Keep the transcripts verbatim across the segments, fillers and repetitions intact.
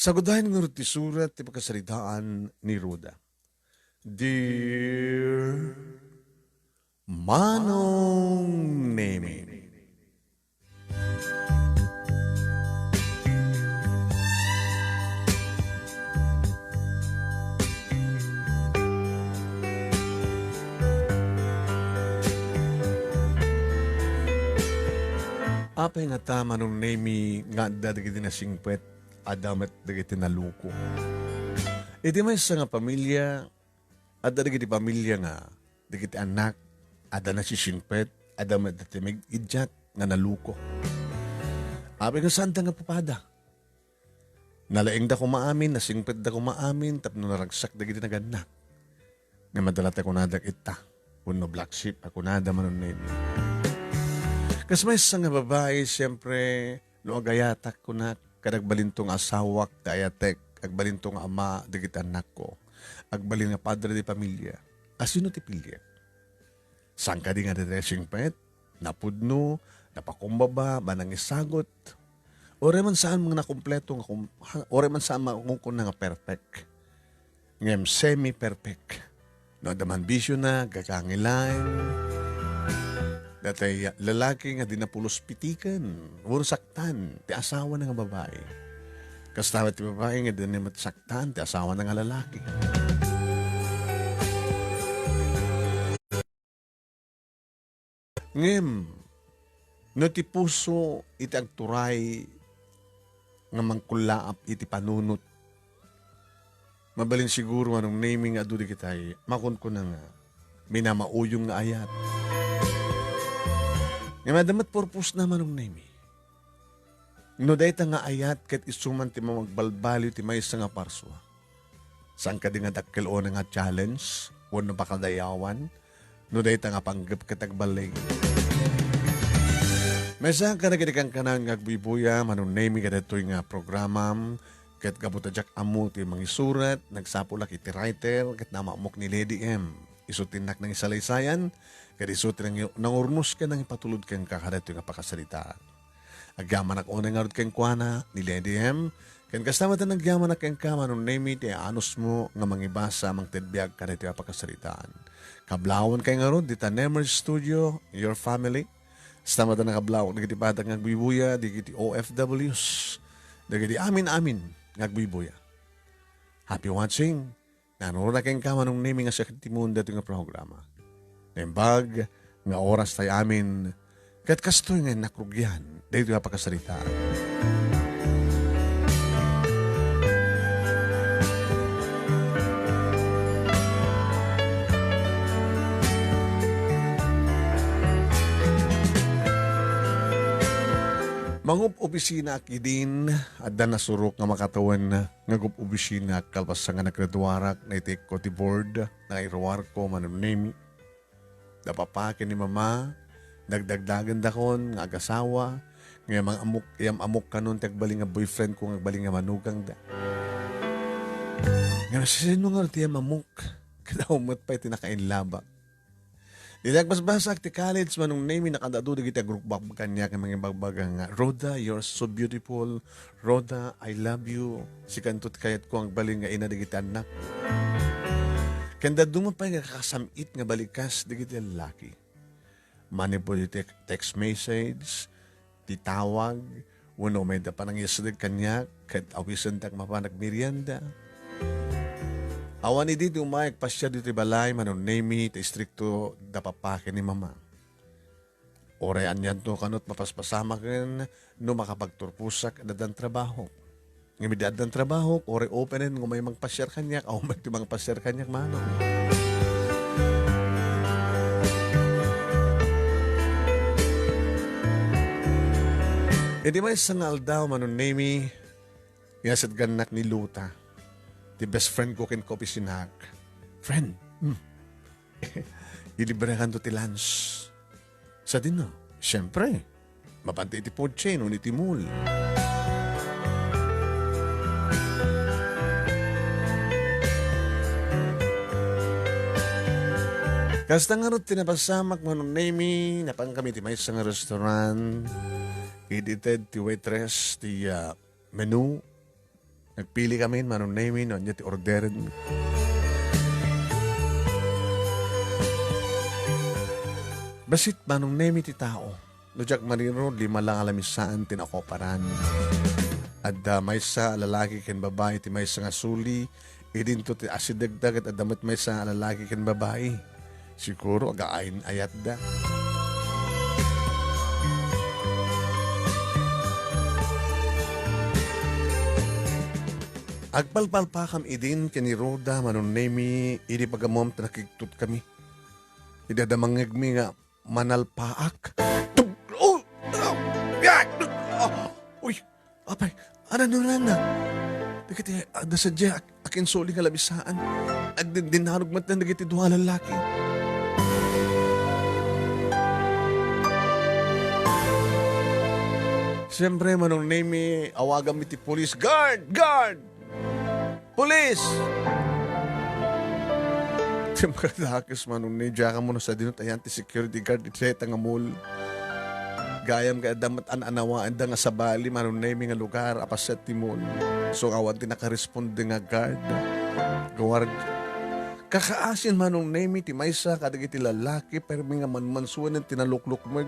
Sagudayen ngarud ti surat ti pakasaritaan ni Ruda. Dear Manong Nemi. Apay ngata, Manong Nemi, nga adda dagiti nasingpet, adda met dagiti naluko. Iti maysa nga pamilia, adda dagiti pamilia nga dagiti annak, adda nasisingpet, adda met dagiti migiddiat nga naluko. Apay nga saanda nga papada? Nalaingda koma amin, nasingpetda koma amin tapno naragsak dagiti nagannak. Nga madala ta kunadak ita, wenno black sheep a kunada, Manong Nemi. Kas maysa nga babai, siempre, no agayatak, kunak, kad agbalinto nga asawak ti ayatek, agbalinto nga ama dagiti annakko, agbalin nga padre di pamilia. Asino ti piliek? Saan kadi nga dayta singpet? Napudno, napakumbaba, manangisagot. Uray man saan nga nakumpleto nga kum-, ha, uray man saan makunkuna nga perfect. Ngem semi-perfect. No adda man bisiona, gagangilan. Datay lalaki nga di napulos pitiken, wenno saktan, ti asawana nga babai. Kasta met ti babai nga di met saktan, ti asawana nga lalaki. Ngem, no ti puso iti agturay nga mangkullaap iti panunot, mabalin siguro, Manong Nemi, nga adu dagitay makunkuna nga minamauyong nga ayat. Ngem adda met purpose na, Manong Nemi. No dayta nga ayat ket isu man ti mangagbalbaliw ti maysa nga parsua, saan kadi nga dakkel unay nga challenge wenno pakadayawan no dayta nga panggep ket agbalin? Maysa kadagiti kankanayon nga agbuybuya, Manong Nemi, kadaytoy nga programam, ket gapu ta diak ammo ti mangisurat, nagsapulak iti writer ket namammok ni Lady M. Isu ti innak nangisalaysay, ket isu ti nangi-, nangurnos ken nangipatulod kenka kadaytoy nga pakasaritaan. Agyamanak unay ngarud kenkuana ni Lady M, ken kasta met ti nagyamanak kenka, Manong Nemi, ti aanusmo nga mangibasa, mangted biag kadaytoy a pakasaritaan. Kablawan kay ngarud dita Nemer Studio, your family. Kasta met a nakablawak dagiti padana nga agbuybuya, dagiti O F Ws, dagiti amin-amin nga agbuybuya. Happy watching. Nangruna kenka, Manong Nemi, nga siak ti timon daytoy nga programa. Naimbag nga oras tay amin, ket kastoy nga innak rugian daytoy a pakasaritaan. Mangup-opisina ak idin, adda nasurok nga makatawen nga gup-obisina kalpasan nga naggraduarak, naitiko ti board, nairuarko, Manong Nemi. Da papa ken ni mama, nagdagdagandakon nga agasawa, nga yam-amok, yam-amok kanon ti agbalin nga boyfriend ko nga agbalin nga manugangda. Nga sino nga ti yam-amok? Kadaw met pay ti nakainlabak. Dita agbasbasaak ti college, Manong Nemi, nakadadu dagiti agrukbakbak kaniak nga mangibagbaga nga, "Rhoda, you're so beautiful. Rhoda, I love you. Sikanto ti kayatko nga agbalin nga ina dagiti annak." Ken dadduma pay nga kakasam-it nga balikas dagiti lallaki. Manipud iti text message, ti tawag, wenno mayda panangisedeg kaniak, ket awisendak mapan agmerienda. Awan idi ti umay agpasiar ditoy balay, Manong Nemi, ti istrikto da papa ken ni mama. Uray anianto kano ti mapaspasamaken no makapagturposak, addan trabahok. Ngem idi addan trabahok, uray openen nga umay mangpasiar kaniak, awan met ti mangpasiar kaniak, Manong. Idi maysa nga aldaw, Manong Nemi, yasetgannak ni Luta, ti best friend ko ken kaopisinaak. "Friend, hmm, ilibrekanto ti lunch." Sadino? Siempre, mapanta iti food chain wenno iti mall. Kasta ngarud ti napasamak, Manong Nemi, napankami iti maysa nga restaurant. Idi ited ti waitress ti, ah, menu. Nagpili kami, Manong Nemi, no ania ti orderenmi. Bassit, Manong Nemi, ti tao. No diak marirod, lima lang a lamisaan ti nakoparan. Adda maysa a lalaki ken babai ti maysa nga suli, idinto ti asidegda ket adda met maysa a lalaki ken babai. Siguro, agaain-ayatda. Agpalpalpakam idin ken ni Roda, Manong Nemi, idi pagammom ta nakigtot kami. Idi adda mangngegmi nga manalpaak. Oh! Ah! Ah! Uy! Apay, ania ngarud? Dagiti adda sadiay ak-, akinsuli nga lamisaan. Agdindinanog met dagiti dua a lalaki. Siyempre, Manong Nemi, awaganmi ti pulis. Guard! Guard! Pulis! Ti makadakes, Manong Nemi, diak ammo no sadino ti ayan ti security guard iti dayta nga mall. Gayam ket adda met an-anawaanda nga sabali, Manong Nemi, nga lugar a pasiat ti mall. So, awan ti nakaresponde nga guard, guardia. Kakaasin, Manong Nemi, ti maysa kadagiti lalaki, permi nga manmansuanen ti naluklukmeg.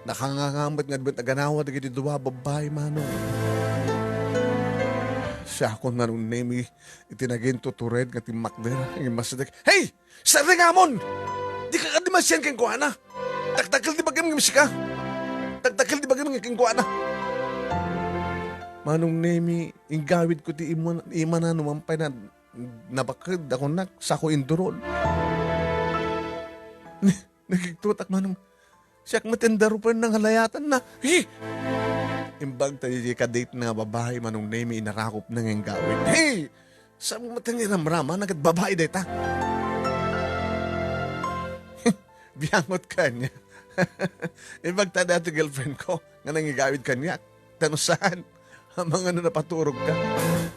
Nakanganga met nga adda met a ganawa dagiti dua a babbai, Manong. Siakon, Manong Nemi, iti nagintutured nga timmakder, nga immasideg, "Hey! Sarrengamon! Dika kadi masian kenkuana! Dakdakkel ti bagim ngem sika! Dakdakkel ti bagim ngem kenkuana!" Manong Nemi, inggawidko ti iman-, imana no man pay na, nabaked a kunak, sako indurol. Nakigtotak, Manong. Siak met ti darupenna nga layatanna. Hi! Imbag ta diay kadate-na nga babai, Manong Nemi, inarakopna nga inggawid. Hi! Saan mo met nga iramrama, nagat babai dayta? Biangot kaniak. Imbag ta dayta girlfriend ko, nga nangigawid kaniak. Ta no saan, amangan no napaturog ka.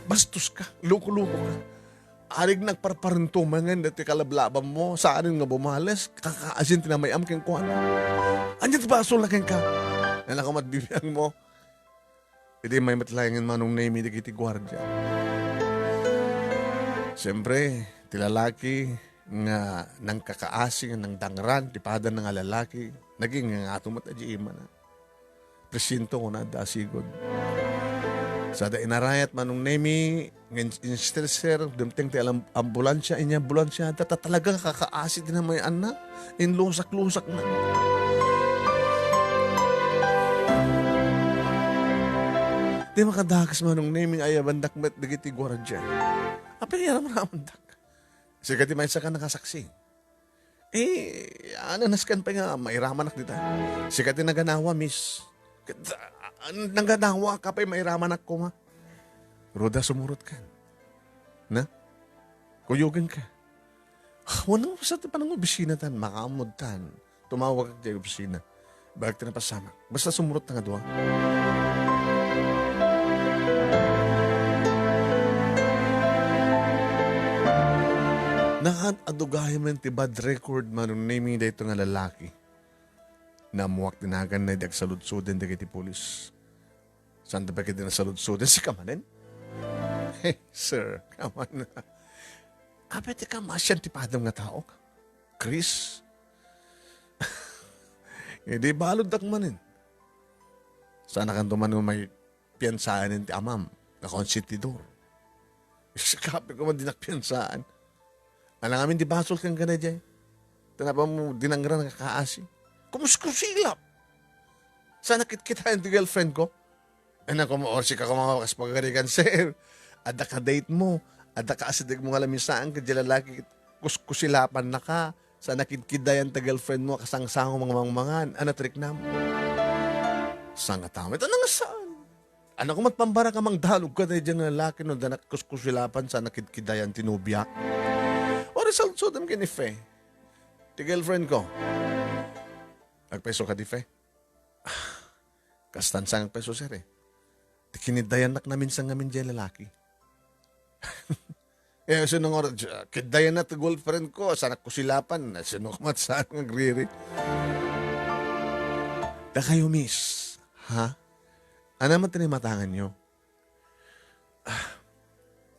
Bastos ka, loko-loko ka. Arig nagparparento mangan dati kalablaban mo, saan nga bumales, kakaasin ti namay-am kenkuana. Ania ti basol na kenka? Nalakamat bibiang mo. Idi may met laengen, Manong Nemi, dagiti guardia. Siyempre, ti lalaki nga nangkakaasi, nga nangdangran, ti padana nga lalaki, naging ngangato met a di imana. Presiento, kuna da sigud. Sada inarayat, Manong Nemi, nga in-, instead, sir, dumteng ti alam-, ambulansia, inya ambulansia, ta, ta talaga kakaasi ti namay-anna. Inlusak-lusak na. Di makadakes, Manong Nemi, nga ayabandak met dagiti guardia. Apay nga ramramandak? Sika ti maysa ka nakasaksi. Eh, ananaskan pay nga mairamanak dita. Sika ti naganawa, miss. Ket, ah, naganawa ka pay mairamanak koma. Roda, sumurot kan. Na? Kuyogen ka. Ah, wala mo sa ti panang opisina tan, makaamod tan. Tumawag ka ti opisina. Balik ti napasamak. Basta sumurot nga dua. Naan a dugay men ti bad record, Manong Nemi, dayto nga lalaki. Naammoak ti naganna idi agsaludsoden dagiti pulis. Saan ti pagkita nasaludsoden, sika manen? Hey, sir, come on. Apay ti kamasian ti padam nga tao? Chris? Idi baluddak manen. Saan a kanto man nga may piansaen ti amam, nga konsentidor. Sikapi ko man dinak piansaen. Anak amin ti basol ken kanay jay. Tanapa mo dinangra nga kaasi. Kumuskusilap. Saan nakitkitaen ti girlfriend ko? Ay, naku, maorsik ako, mga kas pagagarigan, sir. Adda ka date mo. Adda ka asideg mo nga lamisaan ka di lalaki. Kuskusilapan na ka. Sa nakidkidayan ta girlfriend mo, kasangsango mga mangmangan. Ana, trick nam. Sangatamet, anang saan? Anak ko, mat pambara ka, mangdalog ka tayo dyan nga lalaki, no, danak kuskusilapan sa nakidkidayan ti nobiak. O, result, so, dam kini Fe. Ti girlfriend ko. Agpeso ka di Fe? Kastan sa nga peso, sir, eh. Ti kinidayannak namin sa ngamin di lalaki. Eh, sino nga oras, kidayan na ti girlfriend ko, sa nakusilapan, sino ka mat sa nga agriri? Da kayo, miss, ha? Ano man tinimatangan nyo?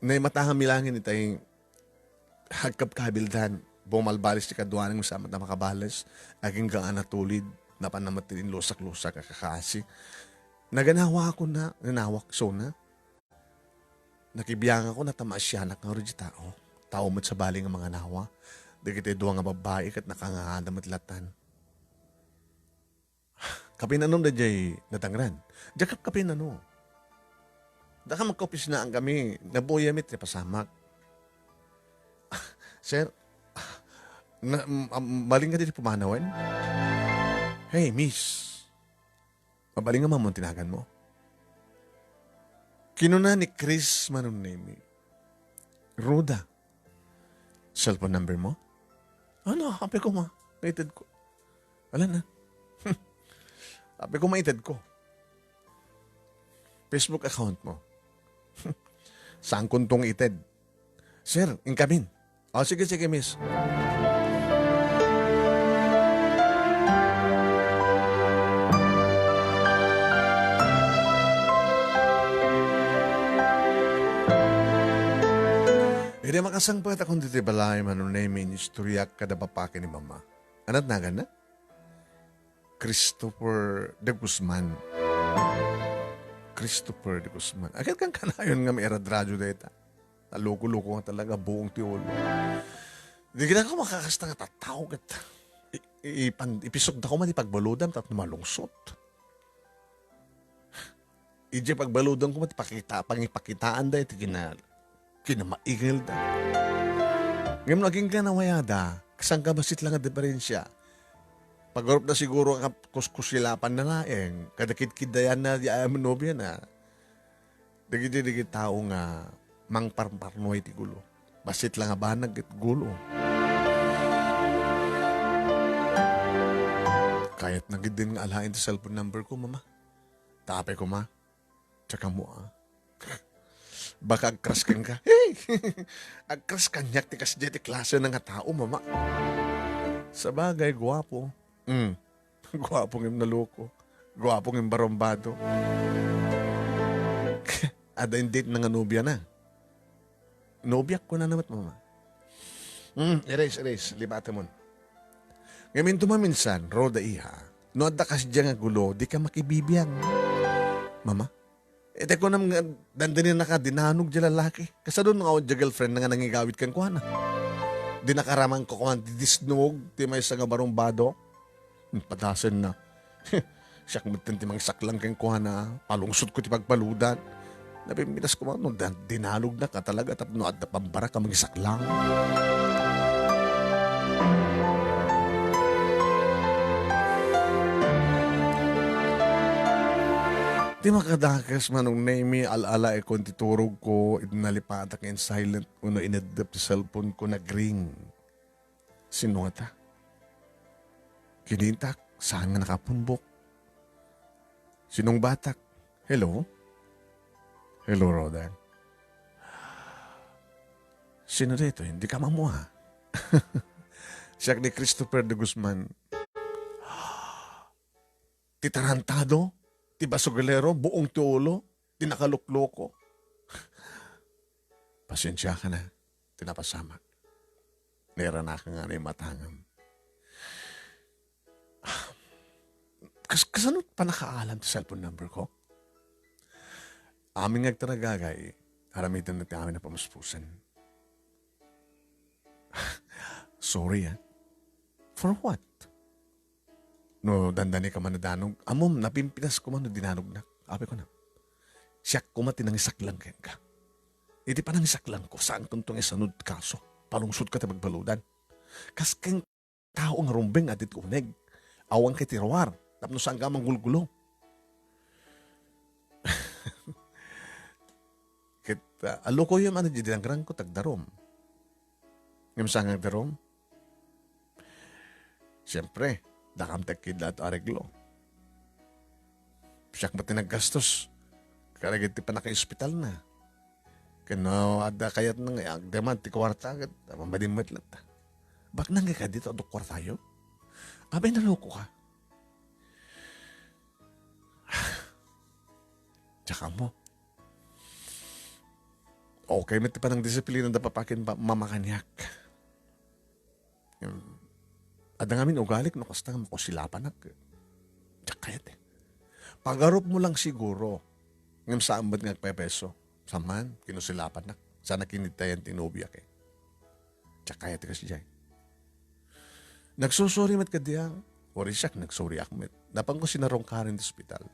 Naimatangam mi laeng itay agkabkabildan. Bumalbalis ti kaduanan, sa met a makabales. Agingga a natulid, napan met ti inlusak-lusak a kakasi. Naganawa ako na, nanawak so na. Nakibiangak ako, nata maasianak nga uri di tao. Tao met sabali nga manganawa. Dagiti dua nga babbai ket nakangada met latan. Kapinano daydiay nadangran? Diak kapinano. Daka magkaopisinaan kami, nabuya met ti pasamak. Sir, na, um, um, maling ka di pumanawen? Hey, miss. Mabaling nga mamon tinagan mo? Kinuna ni Chris Manunemi, Rhoda, cellphone number mo? Ano? Apay ko ma. Maited ko. Wala na. Apay ko maited ko. Facebook account mo. Saan kuntong ited? Sir, inkamin. O, sige, sige, miss. Idi makasangpet akon ditoy balay, Manunemi, inistoryak kada papaki ni Mama. Anat naganna? Christopher de Guzman. Christopher de Guzman. Agad kang kanayon nga mairadradio dayta. Naloko-loko nga talaga, buong ti ulo. Di gid ako makakasta nga tattao ket i-, i-, ipan-, ipisok da ko man ipagbaludan tapno malungsot. Idiay pagbaludan ko met pakita, pangipakitaan da iti kina-, kinamaingel da. Ngem no agingga nawayada, kasaan ka bassit lang a diferensia? Pagarup na siguro nga kuskusilapan na laeng, kada kidkiddayan na di ay nobia na. Dagiti, dagiti tao nga mangparparnuay ti gulo. Bassit lang a banag ket gulo. Kayat na gid din nga alaen ti cellphone number ko, Mama. Tapay ko, Ma. Tsaka mo, ah. Baka agkras kenka. Hey! Agkras kaniak ti kasdiay ti klase na nga tao, Mama. Sabagay, guapo. Mm. Guapo ngem naloko. Guapo ngem barumbado. Adda in-date na nga nobia na. Nobiak, kunana met, Mama. Hmm, erase, erase. Libatemon. Ngem inton maminsan, Rhoda, iha, no adda kasdiay nga gulo, dika makibibiang. Mama? Iti kunam nga dandani naka dinanog diay lalaki. Kasano no nga adda girlfriend na nga nangigawid kenkuana? Di nakaramang ko kuan ti disnog, ti maysa nga barumbado. Hmm, padasen na. Siak metten ti mangisaklang kenkuana, palungsot ko ti pagbaludan. Napimpitas ko man, no, dan-, dinalog na ka talaga, tapno adda pambaraka mangisaklang. Ti makadakes, Manong Nemy, al-alaekon ti turog ko, idi nalipatak in silent, wenno ineddep ti cellphone ko, nagring. Sino ngata? Kinitak, saan nga nakapumbok? Sinungbatak? Hello? Hello, Rodan. Sino dito? Hindi ka mamua. Siak ni Christopher de Guzman. Ti tarantado, ti basugilero, buong ti ulo, ti nakalukloko. Pasensiaka na, ti napasamak. Nairanakan nga naimatangam. Kas-, kasano panakaalam ti cellphone number ko? Amin nga agtaragagay, aramiden na ti amin a pamuspusan. Sorry, ah. For what? No, dandani ka man a danog, ammom, napimpitas ko man no dinanognak. Apay ko na, siak koma ti nangisaklang kenka. Iti panangisaklang ko, saan kunto nga isanod kaso. Palungsod ka ti pagbaludan. Kas ken tao nga rumbeng a dit uneg. Awan kay ti ruar. Tapno saan ka manggulgulo. Ket, ah, alukoyem ano di dinangrang ko, tagdarum. Ngem saan nga agdarum? Siempre, dakam ti agkidlat areglo. Siak met ti naggastos. Karagit ti panakaospital na. Ken no adda kayat na nga agdemand ti kuarta, ket mamadin met latta. Baknang nga kadi ta adda kuartayo? Abay, naloko ka. Tsaka mo. Okay met ti panangdisiplina da papa ken pa-, mama kaniak. Em, adda ngamin ugalik no kasta nga makusilapanak. Diak kayat, eh. Pagarupmo lang siguro. Ngem saan met nga agpepeso. Saan man, kinusilapanak. Saan a kinitayan ti nobiak, eh. Diak kayat ti kasdiay. Nagsusuri met kadi a, uray siak, nagsuriak met. Napanko sinarungkaran ti ospital.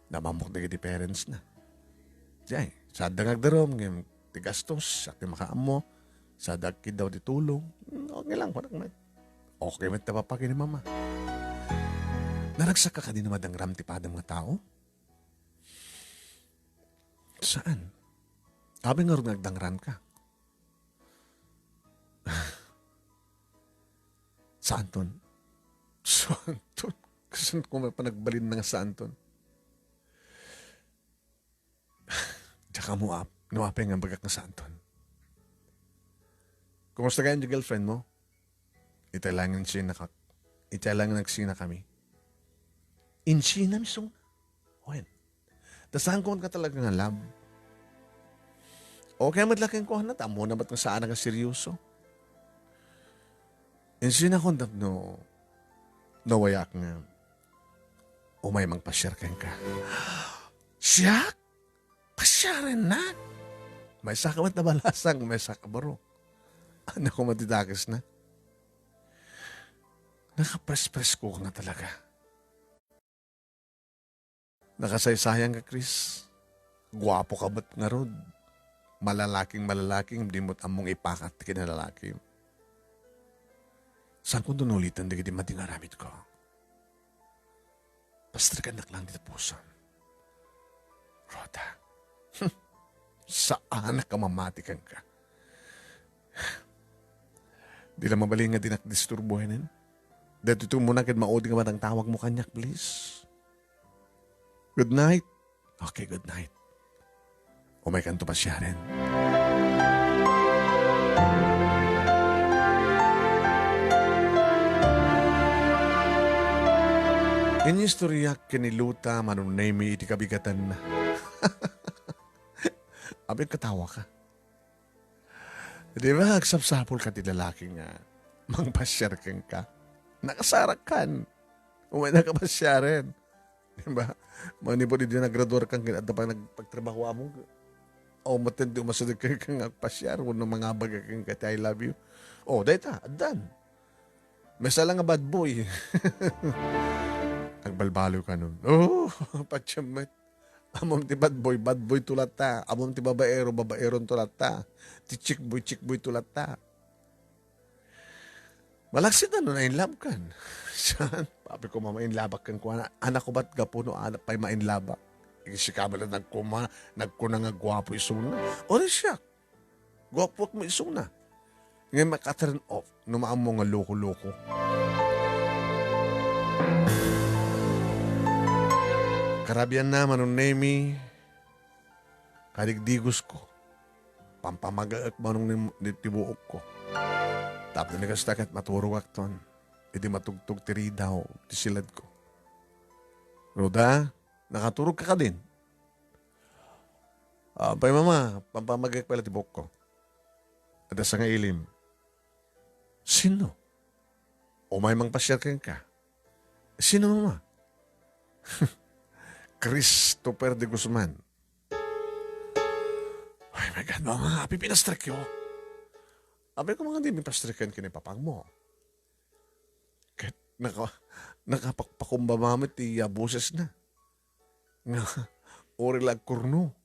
Namammok dagiti parents na. Diay, saan da nga agdarum, ngem ti gastos, siak ti makaammo, saan da agkiddaw ti tulong. Hmm, okay lang, kunak met. Okay met ta papa ken ni mama. Naragsak ka kadi no madangram ti padam nga tao? Saan? Apay ngarud nga agdangran ka? Saanton? Saanton? Kasan ko may panagbalin na nga saanton? Diak ammo ap-, no apay nga bagak nga saanton. Kumusta kayo yung girlfriend mo? Itay lang yung sina ka-, itay lang yung nagsina kami. Insina mismo? Wen. Ta saan ko ka talaga nga love? Okay met la kenkuana, ta ammona met nga saan nga seryoso. Insina kon tapno nawayak nga umay mangpasiar kenka. Siak? Pasiarennak? Maysa ka met nabalasang, maysa ka baro. Anak ko matidakes na. Nakaprespres ko nga talaga. Nakasaysayang ka, Chris. Guapo ka met ngarud. Malalaking malalaking, di mo't ammong ipakat ti kinalalakim. Saan ko dunuliten dagiti madi nga aramid ko? Pastrikannak lang dita puson. Rhoda, saanak a mamati kenka. Di la mabalin nga dinak disturbuenen. Daytoy muna ket maudi nga matangtawag mo kaniak, please. Good night. Okay, good night. Umay kanto pasiaren. Inistoryak ken ni Luta, Manong Nemi, iti kabigatan. Abi, katawa ka. Di ba, agsapsapul ka ti lalaki nga mangpasiar kenka? Nakasarakkan. Umay nakapasiaren. Di ba? Manipud idi nagraduar kan kin adda pa nagpagtrabaho amo. O, maten ti umasideg kenka nga agpasiar, wenno mangabag kenka ti I love you. O, dayta, addan. Maysa lang nga bad boy. Agbalbaliw ka nun. Oh, patiyem met. Ammom ti bad boy, bad boy to latta. Ammom ti babaero, babaeron to latta. Ti chick boy, chick boy to latta. Malaksid na no na-in love kan. Saan? Papi ko, mama, in love kan kuana. Anak ko, bat gapu no anak pay ma-in love? Iti sika met la nagkuma, nagkuna nga guapo isuna. Ori siya. Guapuak mo isuna. Nga maka-turn off no maammo nga loko-loko. Karabian na, Manong Nemi, kadigdigos ko. Pampamagaek manong ni, ni ti buok ko. Tapno ni kasta ket maturogak ton. Iti matugtog ti ridaw, ti silad ko. Ruda, nakaturog ka kadin? Apay, mama, pampamagaek pala ti buok ko. Adda sangailim. Sino? Umay mangpasiar kenka. Sino, mama? Christopher de Guzman. Ay, my God, mama, api pinastrek yo. Api ko mga di mi pastreken kini papang mo. Ket naka-, nakapakpakumbaba met ti, ah, boses na. Nga, uri la agkurno.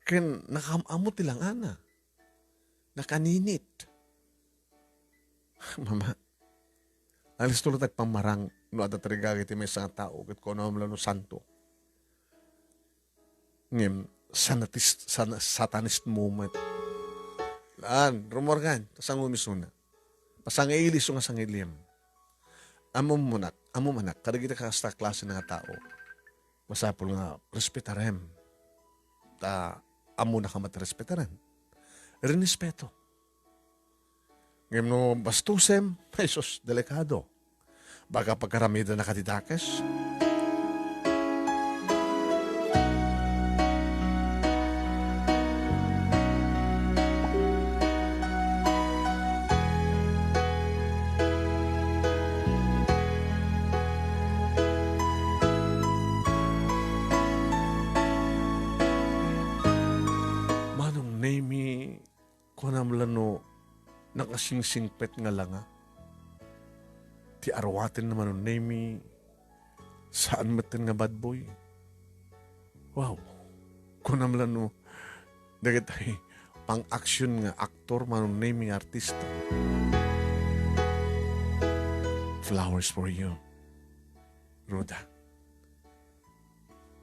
Ken nakaam-ammo ti langana. Nakaninit. Mama, alisto la ti agpammarang no adda tarigagi ti maysa nga tao, ket kuanam la no santo. Ngem, sanatis-, sana-, satanist moment. Laan, rumorgan, ta sango misuna. Pasangailis nga sangiliem. Ammom manak, ammom manak, kadagiti kasta klase nga tao. Masapul nga respetarem. Ta, ammo na ka matrespetaren. Rinespeto. Ngem no bastusem, ay sus, delikado. Baka pagkaramidan na ka ti dakes. Kunam la no nakasingsingpet nga langa ti aruaten ni Manong Nemy, saan metten nga bad boy. Wow. Kunam la no dagitay pang-action nga aktor, Manong Nemy nga artista. Flowers for you, Rhoda.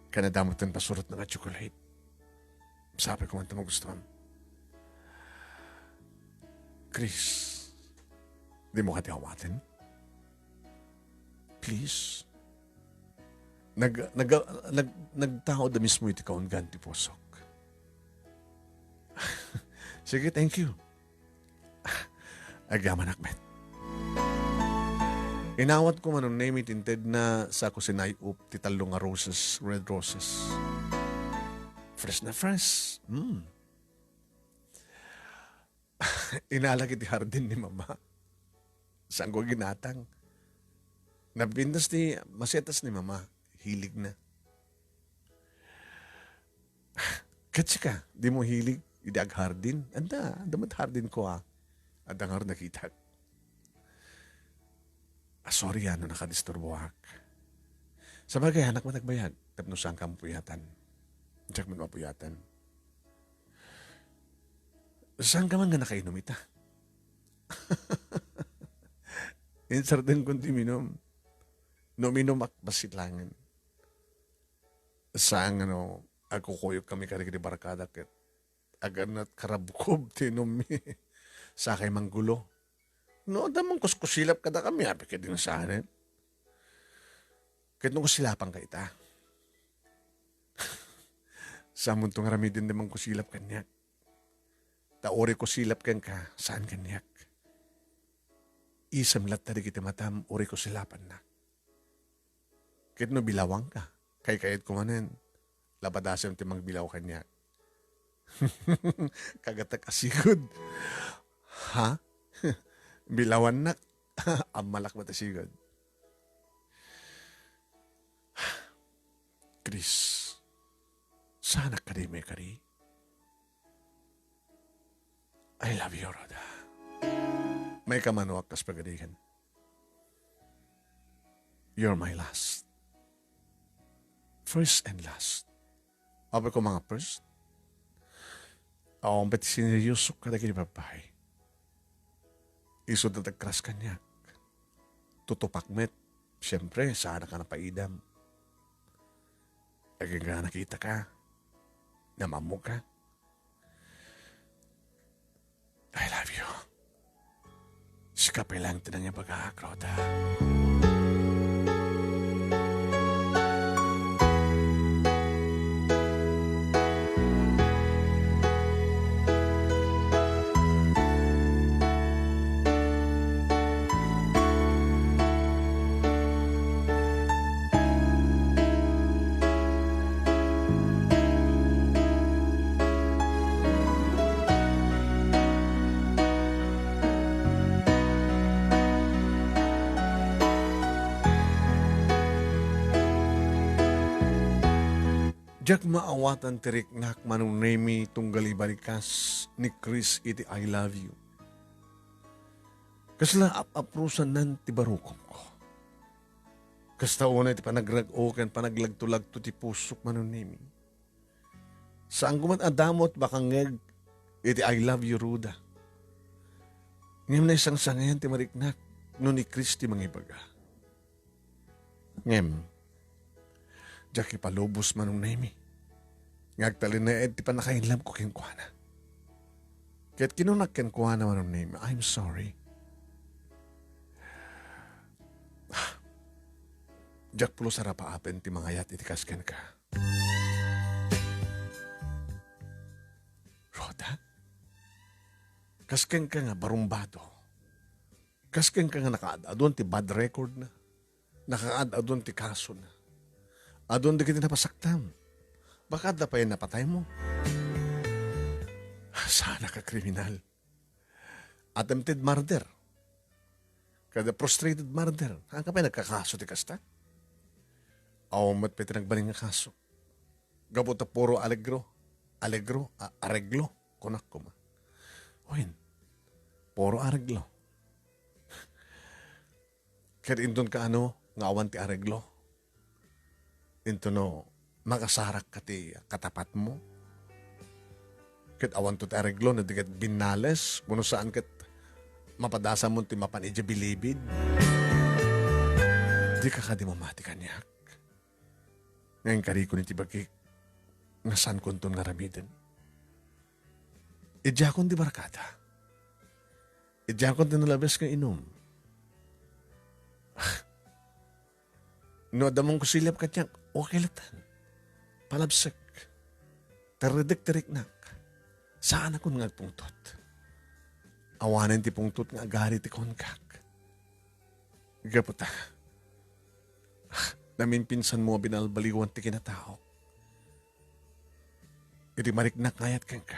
Ken adda metten pasurotna nga chocolate. Sapay koma ta magustuam. Chris, dimo kadi awaten? Please. Nag-, nag-, nag-, nagtaud a mismo iti kaunggan ti pusok. Sige, thank you. Agyamanak met. Inawatko, Manong Nemy, ti intedna sa kusinay-op ti tallo nga roses, red roses. Fresh na fresh. Mm. Inalak iti hardin ni Mama. Saanko ginatang. Napintas ti masetas ni Mama. Hiligna. Ket sika, dimo hilig iti aghardin? Adda, adda met hardinko, a. Adda ngarud nakitak. Ah, sorry, a, no nakadisturboak. Sabagay, anak met agbayag, tapno saanka mapuyatan. Diak met mapuyatan. Saanka man nga nakainom ita? Insardenko ti uminum. No uminumak, bassit laengen. Saan nga no, agkukuyokkami kadagiti barkada ket aganat karabkob ti inummi. Sakay manggulo. No, adda man kuskusilap kadakami, apay ket di nga saanen. Ket no kusilapanka ita, saanmonto nga aramiden ti mangkusilap kaniak. Ta uray kusilap kenka, saan kaniak. Isem latta dagiti matam uray kusilapannak. Ket no bilawanka, kaykayatko manen, labadasem ti mangbilaw kaniak. Kagatek a sigud. Ha? Bilawannak? Ammalak met a sigud. Chris, saanak kadi maikari? I love you, Rhoda. Maikamanuak kas pagadikan. You're my last. First and last. Apay ko mga first? Awan pay ti sineryosok kadagiti babbai. Isu ti nagkras kaniak. Tutupak met. Siempre, saan ka napaidam. Agingga nakita ka. Namammo ka. I love you. Sika pay lang ti nangibaga, Rhoda. Diak maawatan ti riknak, Manong Nemy, tunggal ibalikas ni Chris iti I love you. Kasla ap-aprosanan ti barukomko. Kasta unay ti panagrag-o ken panaglagto-lagto ti pusok, Manong Nemy. Saanko met a damot bakangngeg iti I love you, Rhoda. Ngem naisangsangayan ti mariknak no ni Chris ti mangibaga. Ngem, diak ipalubos, Manong Nemy, nga agtalinaed ti pannakainlabko kenkuana. Ket kinunak kenkuana, Manong Nemy, "I'm sorry. Diak pulos a rapaapen ti mangayat iti kas kenka." Rhoda? Kas kenka nga barumbado. Kas kenka nga nakaad-adun ti bad record na. Nakaad-adun ti kaso na. Adun dagiti napasaktam. Baka adda pay napatay mo. Saan ka kriminal. Attempted murder. Kada frustrated murder. Saan ka pay nagkakaso ti kasta? Awan met pay ti nagbalin nga kaso. Gapu ta puro alegro. Alegro, a-, areglo. Kunak koma. Wen, puro areglo. Ket inton kaano nga awan ti areglo? Inton no makasarakka ti katapatmo? Ket awanto ti areglo no di ket binnales, wenno saan ket mapadasamon ti mapan idiay bilibid? Dika kadi mamati kaniak? Nga inkarikon iti bagik nga saankonton nga aramiden. Idiakon ti barkada. Idiakon ti nalabes nga inum. No adda mankosiliap kaniak, okay latta. Palabsek. Terredek ti riknak. Saanakon nga agpungtot. Awanen ti pungtot nga agari ti kunkak. Gapu ta, namimpinsanmo a binalbaliwan ti kinataok. Idi mariknak nga ayat kenka.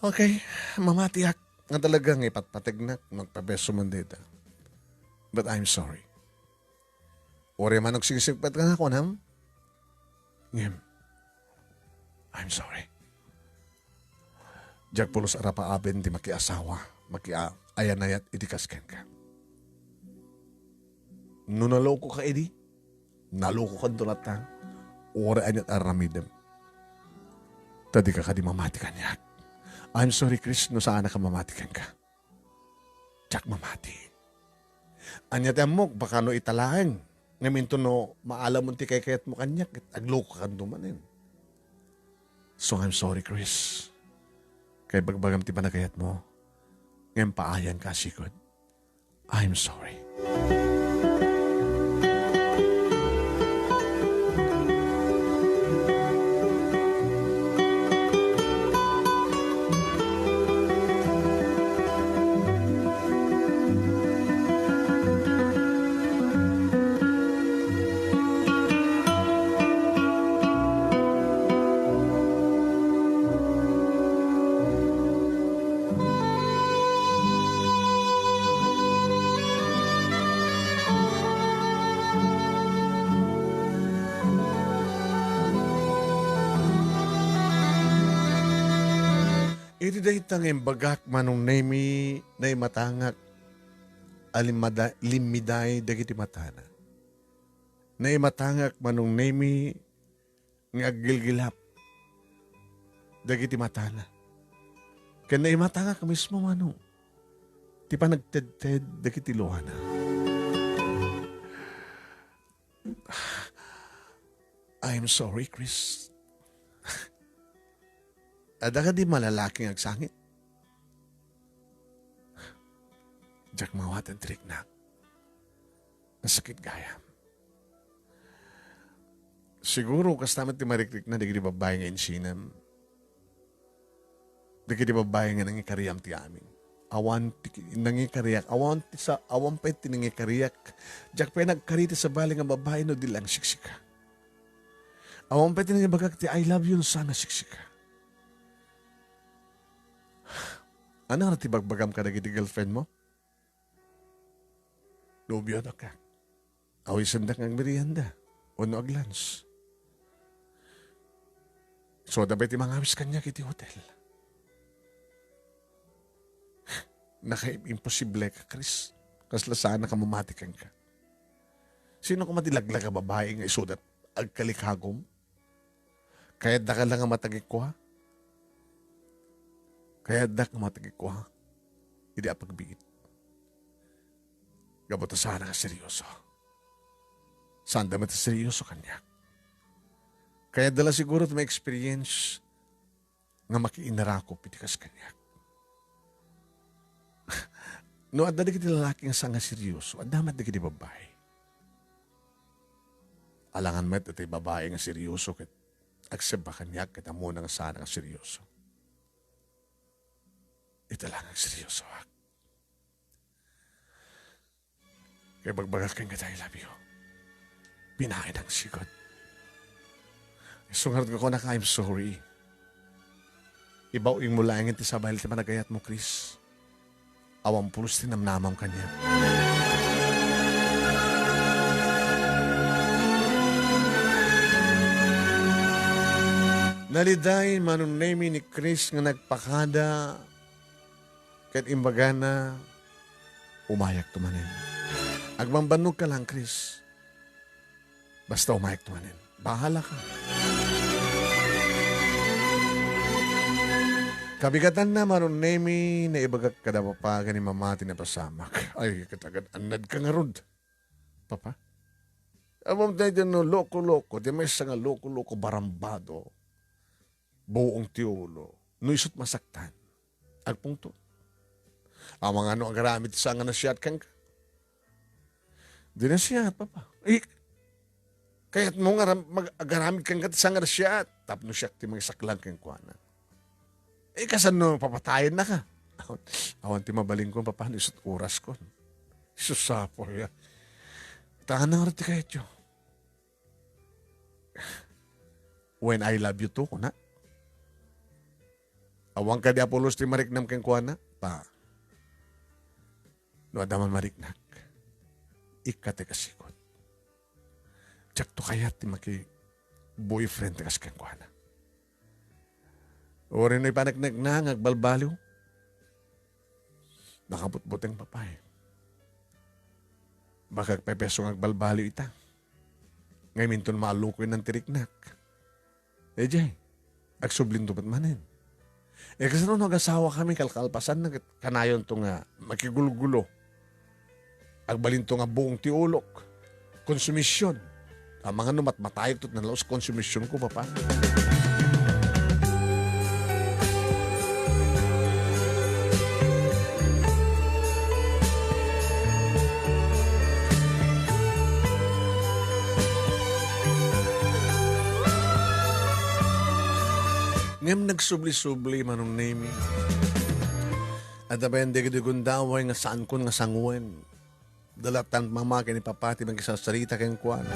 Okay, mamatiak nga talaga nga ipatpategnak no agpabeso man dayta. But I'm sorry. Uray man agsingsingpet ka nga kunam. Ngem, I'm sorry. Diak pulos a rapaaben ti makiasawa, makiayanayat idi kas kenka. No naloko ka idi, naloko kanto latta, uray aniat aramidem. Ta dika kadi mamati kaniak. I'm sorry, Chris, no saanak a mamati kenka. Diak mamati. Ania ti ammok, baka no ita laeng. Ngem inton no maalamon ti kaykayatmo kaniak, ket aglokokanto manen. So, I'm sorry, Chris. Kay bagbagam ti panagayatmo, ngem paayanka a sigud. I'm sorry. Iti dayta nga imbagak, Manong Nemi, naimatangak a limmada-, limmiday dagiti matana. Naimatangak, Manong Nemi, nga aggilgilap dagiti matana. Ken naimatangak mismo, Manong, ti panagtedted dagiti luana. I'm sorry, Chris. Adda kadi malalaki nga agsangit? Diak maawaten ti riknak. Nasakit gayam. Siguro, kasta met ti marikrikna dagiti babbai nga insinem. Dagiti babbai nga nangikariam ti amin. Awan ti ki-, nangikariak. Awan ti sa-, awan pay ti nangikariak. Diak pay nagkari ti sabali nga babbai no di lang siksika. Awan pay ti nangibagak ti "I love you" no saan a siksika. Ania ti bagbagam kadagiti girlfriend mo? Nobio na ka. Awisendak nga agmerienda wenno aglunch. Isuda pay ti mangawis kaniak iti hotel. Nakaimposible ka, Chris. Kasla saan a mamati kenka. Sino koma ti laglag a babai nga isuda agkalikagum? Kayatdaka la nga matagikua? Kayatdak nga matagikua idi apagbiit? Gapu ta saanak a seryoso. Saanda met a seryoso kaniak. Kayatda la siguro ti ma-experience nga makiinnarakop iti kas kaniak. No adda dagiti lalaki nga saan nga seryoso, adda met dagiti babbai. Alangan met iti babbai nga seryoso ket agsebba kaniak ket ammona nga saanak a seryoso. Ita la nga seryosoak. Kay bagbagak kenka ti "I love you." Binaenak sigud. Isu ngarud nga kunaka, "I'm sorry." Ibaw-ing mo laengen ti sabali ti panagayat mo, Chris. Awan pulos ti namnamam kaniak. Naliday Manong Nemi ni Chris nga nagpakada ket imbagana, "Umayakto manen. Agbambannogka laeng, Chris. Basta umayakto manen. Bahalaka." Kabigatanna, Manong Nemi, naibagak kada papa ken ni mama ti napasamak. Ay, ket agad-annadka ngarud, Papa. Ammom daytoy no loko-loko, ti maysa nga loko-loko, barambado, buong ti ulo. No isut masaktan, agpungtot. Amangan no agaramid ti saan nga nasiat kenka? Di nasiat, Papa. Eh, kayatmo nga ram-, mag-, agaramid kenka ti saan nga nasiat? Tapno siak ti mangisaklang kenkuana. Eh, kasano papatayennaka? Awan, awan ti mabalinkon, Papa, no isut oraskon. Sus, sapol ya. Taanna ngarud ti kayatyo. "When I love you too," kuna. Awan kadi a pulos ti mariknam kenkuana? Pa, no adda man mariknak, ikka ti kasikot. Diakto kayat ti maki-boyfriend ti kas kenkuana. Uray no ipaneknekna nga agbalbaliw, nakabutbuteng, Papa, eh. Baka agpepeso nga agbalbaliw ita. Ngem inton maallukoy nan ti riknak, idiay, agsublinto met manen. Eh, kasano no agasawakami, kalkalpasanna ket kanayonto nga makigulgulo? Agbalinto nga buong ti ulok. Konsumision. Amangan no matmatayekto ti nalaus konsumisionko, Papa. Ngem nagsubli-subli, Manong Nemi. Adda bayan dagiti gundaway nga saankon nga sangoen. Dalatan mama ken ni papa ti makisarsarita kenkuana.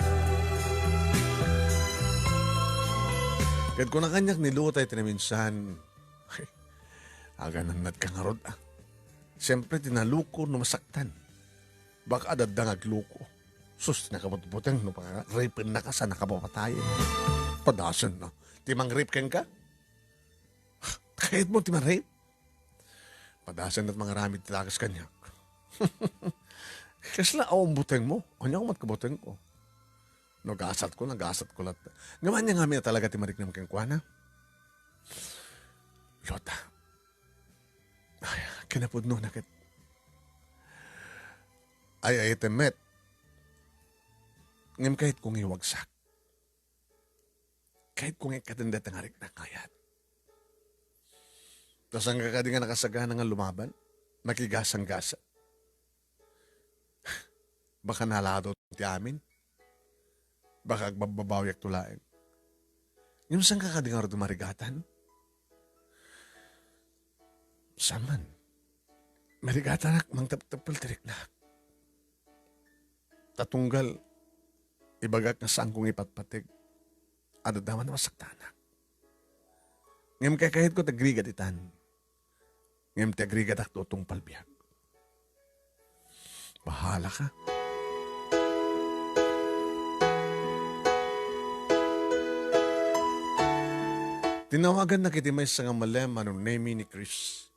Ket kuna kaniak ni Lota iti naminsan, "Aganannadka ngarud, ah. Siempre, ti naluko no masaktan. Baka adda nga agluko. Sus, ti nakabutbuteng no paka-rape-ennaka sa nakapapatayen. Padasen na. Ti mang-rape kenka? Kayatmo ti ma-rape?" Padasen met mangaramid ti dakes kaniak. "Kasla awan butengmo? Ania met kabutengko? No gasatko, nagasatko latta. Ngem ania ngamin a talaga ti mariknam kenkuana?" Lota. Ay, kinapudnona ket ay-ayatem met. Ngem kayatko nga iwagsak. Kayatko nga ikkaten dayta nga riknak nga ayat. Ta saan ka kadi nga nakasagana nga lumaban? Makigasang-gasa. Baka nalado ti amin. Baka agbabbabawiakto laeng. Ngem saan ka kadi ngarud marigatan? Saan man. Marigatanak, mangtepteppel ti riknak. Ta tunggal ibagak nga saanko nga ipatpateg, adda man a masaktanak. Ngem kaykayatko ti agrigat itan. Ngem ti agrigatak ti tungpal biag. Bahalaka. Tinawagannak iti maysa nga malem a name ni Chris.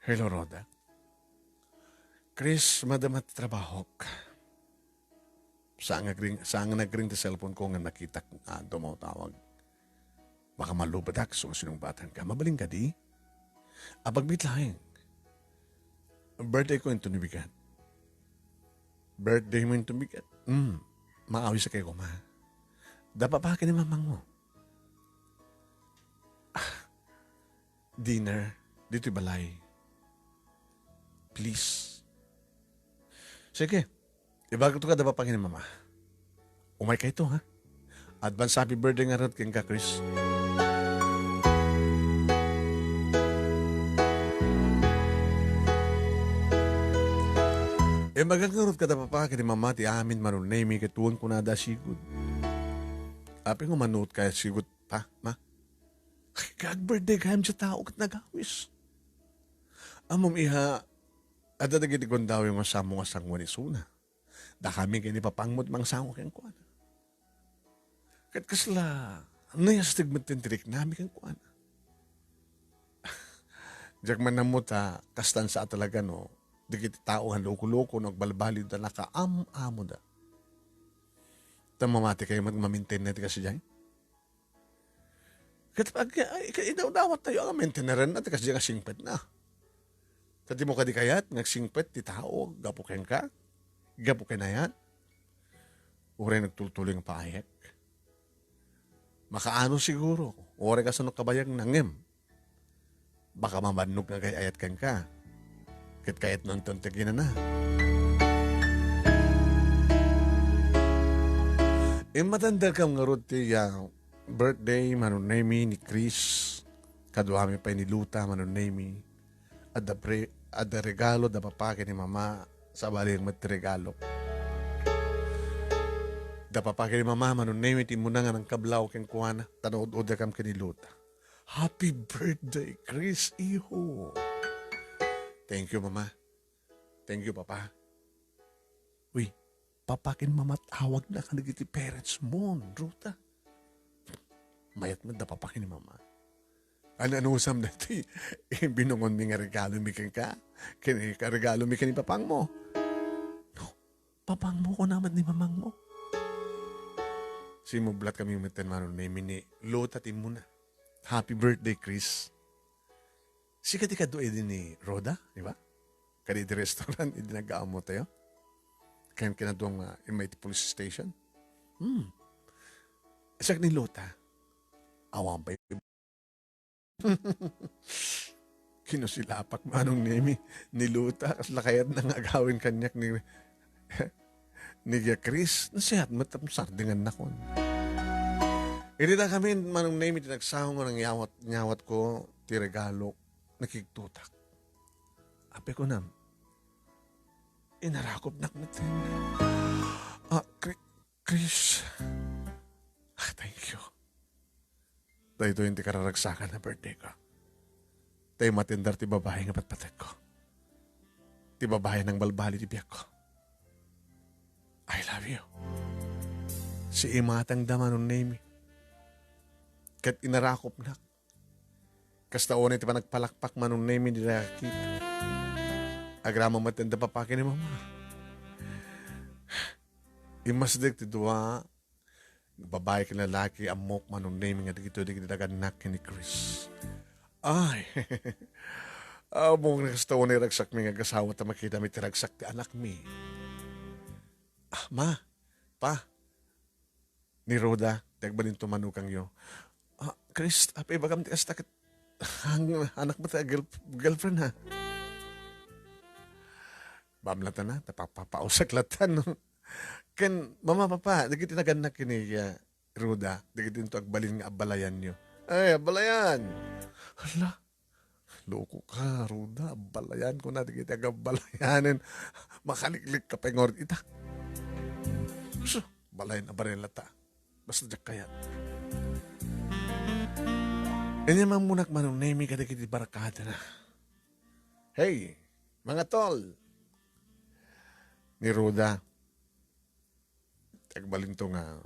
"Hello, Rhoda." "Chris, madama ti trabahok." Saan nga nagring, saan nga nagring ti cellphone ko nga nakitak nga dumawtawag. Baka malubadak so sinungbatanka. Mabalin kadi? Apagbiit laeng. Birthday ko inton bigat. Birthday mo inton bigat? Hmm. Maawis kay koma. Da papa ken ni mamang mo. Ah, dinner ditoy balay. Please. Sige. Ibagak to kada papa ken ni mama. Umay kayto, ha? Advance happy birthday ngarud kenka, Chris. Imbagak ngarud kada papa ken ni mama ti amin manunemi ket wen kunada a sigud. Apay nga umanotka a sigud, pa, ma? Kag birthday gayam ti tao ket nagawis. Ammom, iha, adda dagiti gundaway nga samo nga sangoan isuna. Dakami ken ni papang met mangsango kenkuana. Ket kasla, Nayasteg met ti riknami kenkuana. Diak man ammo ta kastan sa talaga no dagiti tao nga loko-loko no agbalbaliw ta nakaam-amoda. Ta mamati kayo met maminten na ti kasdiay. Ket ag-, ay, ket idawdawat tayo nga mainteneren na ti kasdiay nga singpet na. Ta di mo kadi kayat nga agsingpet ti tao gapu kenka, gapu ken ayat. Uray nagtultuloy nga paayek. Makaano siguro, uray kasano kabayag nangem. Baka mabannog nga agay-ayat kenka. Ket kayatnonton ti aginana. Immatandakam ngarud ti, ah, birthday, Manong Nemi, ni Chris. Kaduami pay ni Luta, Manong Nemi. Adda pre-, adda regalo da papa ken ni mama, sabali met ti regalo. Da papa ken ni mama, Manong Nemi, ti immuna nga nangkablaw kenkuana, ta naud-udakam ken ni Luta. Happy birthday, Chris, iho. Thank you, mama. Thank you, papa. Uy, papa ken mama, tawagna ka dagiti parents mo, Ruta. Mayat met da papa ken ni mama. Ano-anusam dati? Binungon mi nga regalo mi kenka. Ken, ka regalo mi ken ni papang mo. No, papang mo ko naman ni mamang mo. Simublat kami met ni Manong Nemi ni Luta ti immuna. Happy birthday, Chris. Sika ti kadu idi ni Roda, di ba? Kadi idi restaurant, idi nag-aammo tayo. Ken kinaduam nga immay ti police station. Hmm. Siak ni Luta. Awan pay. Kinusilapak Manong Nemi ni Luta. Kasla kayatna nga agawin kaniak ni, ni Gia Chris. Nasihat met tapno sardengannakon. Idi da kami, Manong Nemi, ti nagsaong nga nangyawat-nyawat ko ti regalo, nakigtutak. Apay kunam, inarakopnak met. Ah, Chri-, Chris. Ah, thank you. Daytoy ti kararagsakan a birthday ko. Tay matindar ti babae nga patpatekko. Ti babae nang balbali ti biagko. I love you. Si imatang da Manong Nemi. Ket inarakopnak. Kasta unay ti panagpalakpak Manong Nemi di nakakita. Agraman met da papa ken ni mama. Immasdek ti dua, babae ken lalaki, ammok Manong Nemi nga dagitoy dagiti nagannak ken ni Chris. Ay, ammok nga kasta unay ragsakmi nga agasawa ta makitami ti ragsak ti anakmi. Ah, ma, pa, ni Roda, ti agbalinto manukangyo. Ah, Chris, apay ibagam ti kasta ket ang anak mo ti girl-, girlfriend, ha? Bamlatan na, ta papapausak latan, no? Ken, mama, papa, dagiti nagannak ken ni, ah, Roda, dagiti into agbalin nga abbalayanyo. Ay, abbalayan! Hala, loko ka, Roda, abbalayan ko na, dagiti agabbalayanen. Makaliklik ka pay ngarud ita. So, balayan a barela ta. Basta diak kayat. Inyam ammonak Manong Nemi kadagiti barkada na. Hey, mga tol! Ni Roda, agbalinto nga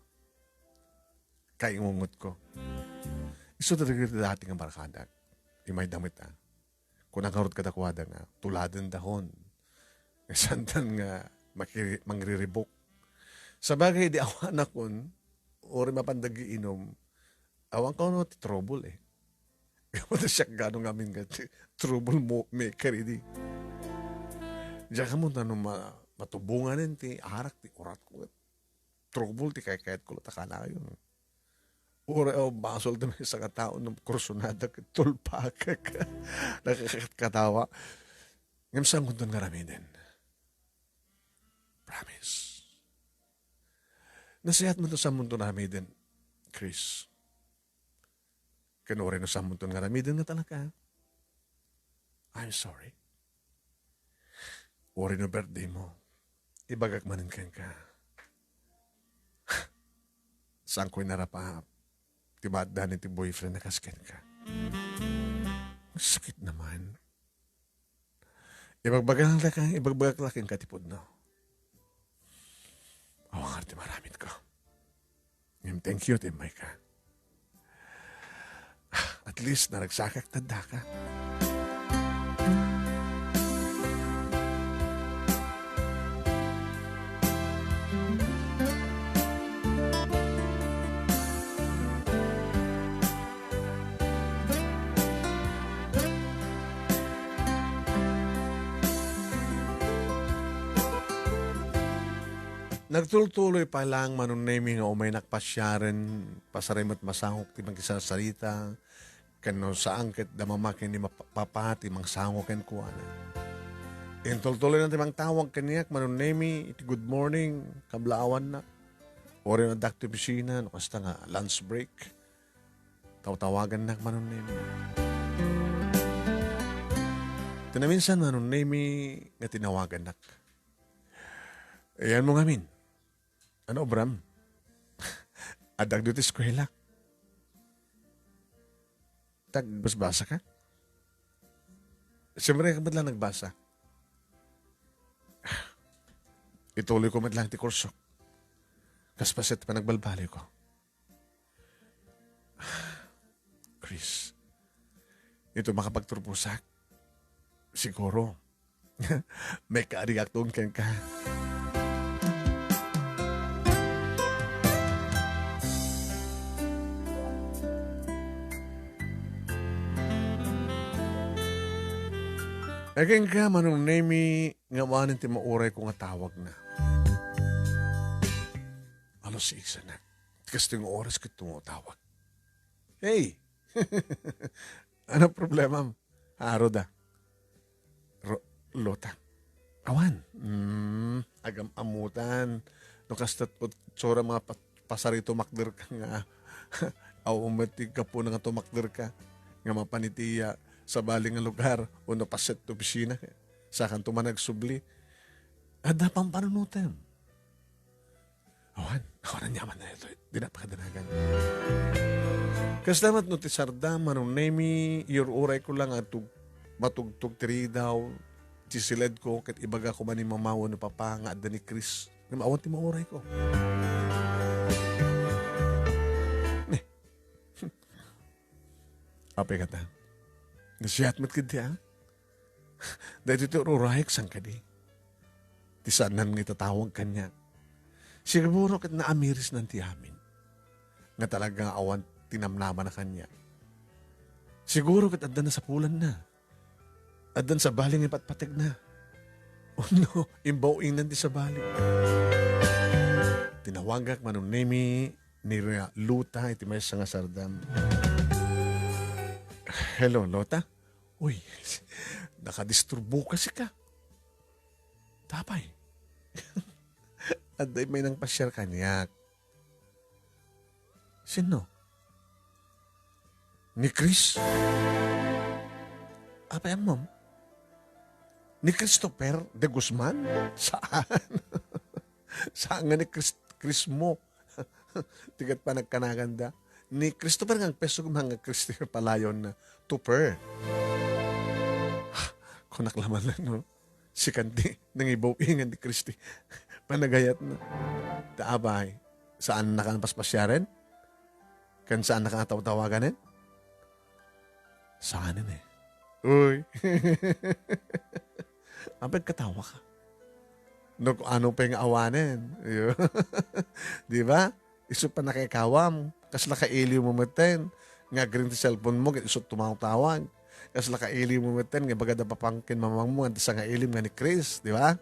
kaingungot ko. Isu dagiti dati nga barkadak. Imayda met, ah. Kuna ngarud kadakuada nga, tuladen dahon. Santan nga makiri-, mangriribok. Sabagay, di awanakon, uri mapan dagiinom, awan ko no ti trouble, eh. Wala siya gano ngamin nga ti trouble mo maker, idi. Diyan ka mo, ano, ma-, matubunganen ti arak, ti urat ko. Trouble ti kaykayat ko, ta kanayon. Uray, oh, basol ti maysa nga tao no kursunada ket tulpakek. Nakakatkatawa. Ngem saankonton nga aramiden. Promise. Nasayaat man to saanmonton nga aramiden, Chris. Ken uray no saanmonton nga aramiden nga talaga, I'm sorry. Uray no birthday mo, ibagak manen kenka. Saanko inarap-arap ti maaddanen ti boyfriend a kas kenka. Sakit naman. Ibagbagak la ken, ibagbagak la kenka ti pudno. Awan ngarud ti maaramidko. Ngem thank you, ti immayka. At least, naragsakak ta addaka. Nagtultuloy pa lang, Manong Nemi, nga umaynak pasiaren, pasarem met masangok ti makisarsarita, ken no saan ket da mama ken ni map-, papa ti mangsangok kenkuana. Intultuloyna ti mangtawag kaniak, Manong Nemi, iti good morning, kablaawanna. Uray no addak ti opisina, no kasta nga lunch break, tawtawagannak, Manong Nemi. Ti naminsan, Manong Nemi, nga tinawagannak. Ayanmo ngamin. Ano obram? Addak ditoy eskuela. Tagbasbasa ka? Siyempre, ka met lang nagbasa. Ituloy ko met lang ti kurso. Kas paset panagbalbaliw ko. Chris, ito makapagturposak. Siguro. May kaarigak doon kenka. Akin ka, Manong Nemi, nga awanen ti mauray ko nga tawag na. Alas sais na. Kastoy nga oras ket tumatawag. Hey! Ano problema? Aro da. Ro-, Lota. Awan. Mm, agam-amutan. No kasta, tsura mga pa-, pasari tumakder ka nga. Awan met ti gapuna nga tumakder ka. Nga mapan iti, ah, sabali nga lugar. O no paset ti opisina. Sakan to man agsubli. Adda pampanunotem. Awan, awan, aniaman na ito. Di na pakadanagan. Kasla met no ti sardam, Manong Nemi, iyur-uray ko lang a tug-, matugtog ti ridaw, ti siled ko, ket ibaga ko man ni mama wenno papa nga adda ni Chris. Ngem awan ti mauray ko. Ne. Apay kata? Nasiat met kadi, ah? Daytoy ti ururayek saan kadi. Ti saanan nga itatawag kaniak. Siguro ket naamirisnan ti amin. Nga talaga nga awan ti namnamana kaniak. Siguro ket adda nasapulanna. Addan sabali nga ipatpategna. Oh no, imbaw-ingan ti sabali. Tinawagak, Manong Nemi, ni Lota iti maysa nga sardam. Hello, Lota? Uy, nakadisturbo ka sika. Tapay. Adda may nangpasiar kaniak. Sino? Ni Chris? Apay ammom? Ni Christopher de Guzman? Saan? Saan nga ni Chris, Chris mo? Ti ket panagkanaganda. Ni Christopher nga agpeso nga Christopher palayon na. Tuper. Kunak laman lang, no? Sikan ti nangibaw-ingan ni Christy. Panagayat na. Ta apay, saan na ka paspasiaren? Kan saan na ka tawtawaganen? Saanen eh. Uy. Apay katawa ka? No, ano pa yung awanen? Di ba? Isu pannakaikawam, kasla kailiw mo metten, nga agring ti cellphone mo, ket isu tumawtawag. Kasla kailiw mo metten, nga ibaga da papan ken mamang mo, nga sangailim nga ni Chris, di ba?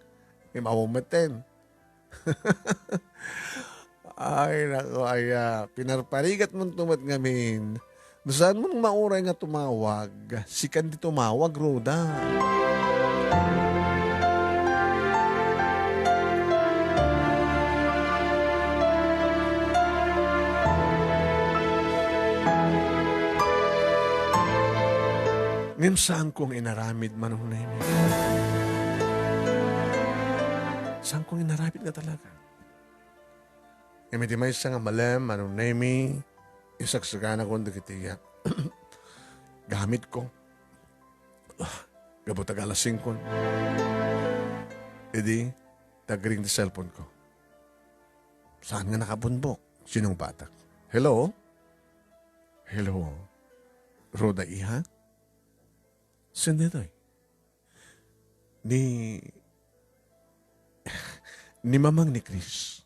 Imaw metten. Ay, nako, aya, pinarparigat mo tumet ngamin. No saan mo mauray nga tumawag, sikan ti tumawag, Rhoda. Ngem saanko nga inaramid, Manong Nemi. Saanko nga inaramid nga talaga. Ngem iti maysa nga malem, Manong Nemi, isagsaganakon dagiti, ah, gamitko. Ah, gapu ta alas singko. Idi, nagring ti cellphone ko. Saan nga nakabunbok? Sinong batak? Hello? Hello? Rhoda, iha? Sino daytoy? Ni, ni mamang ni Chris.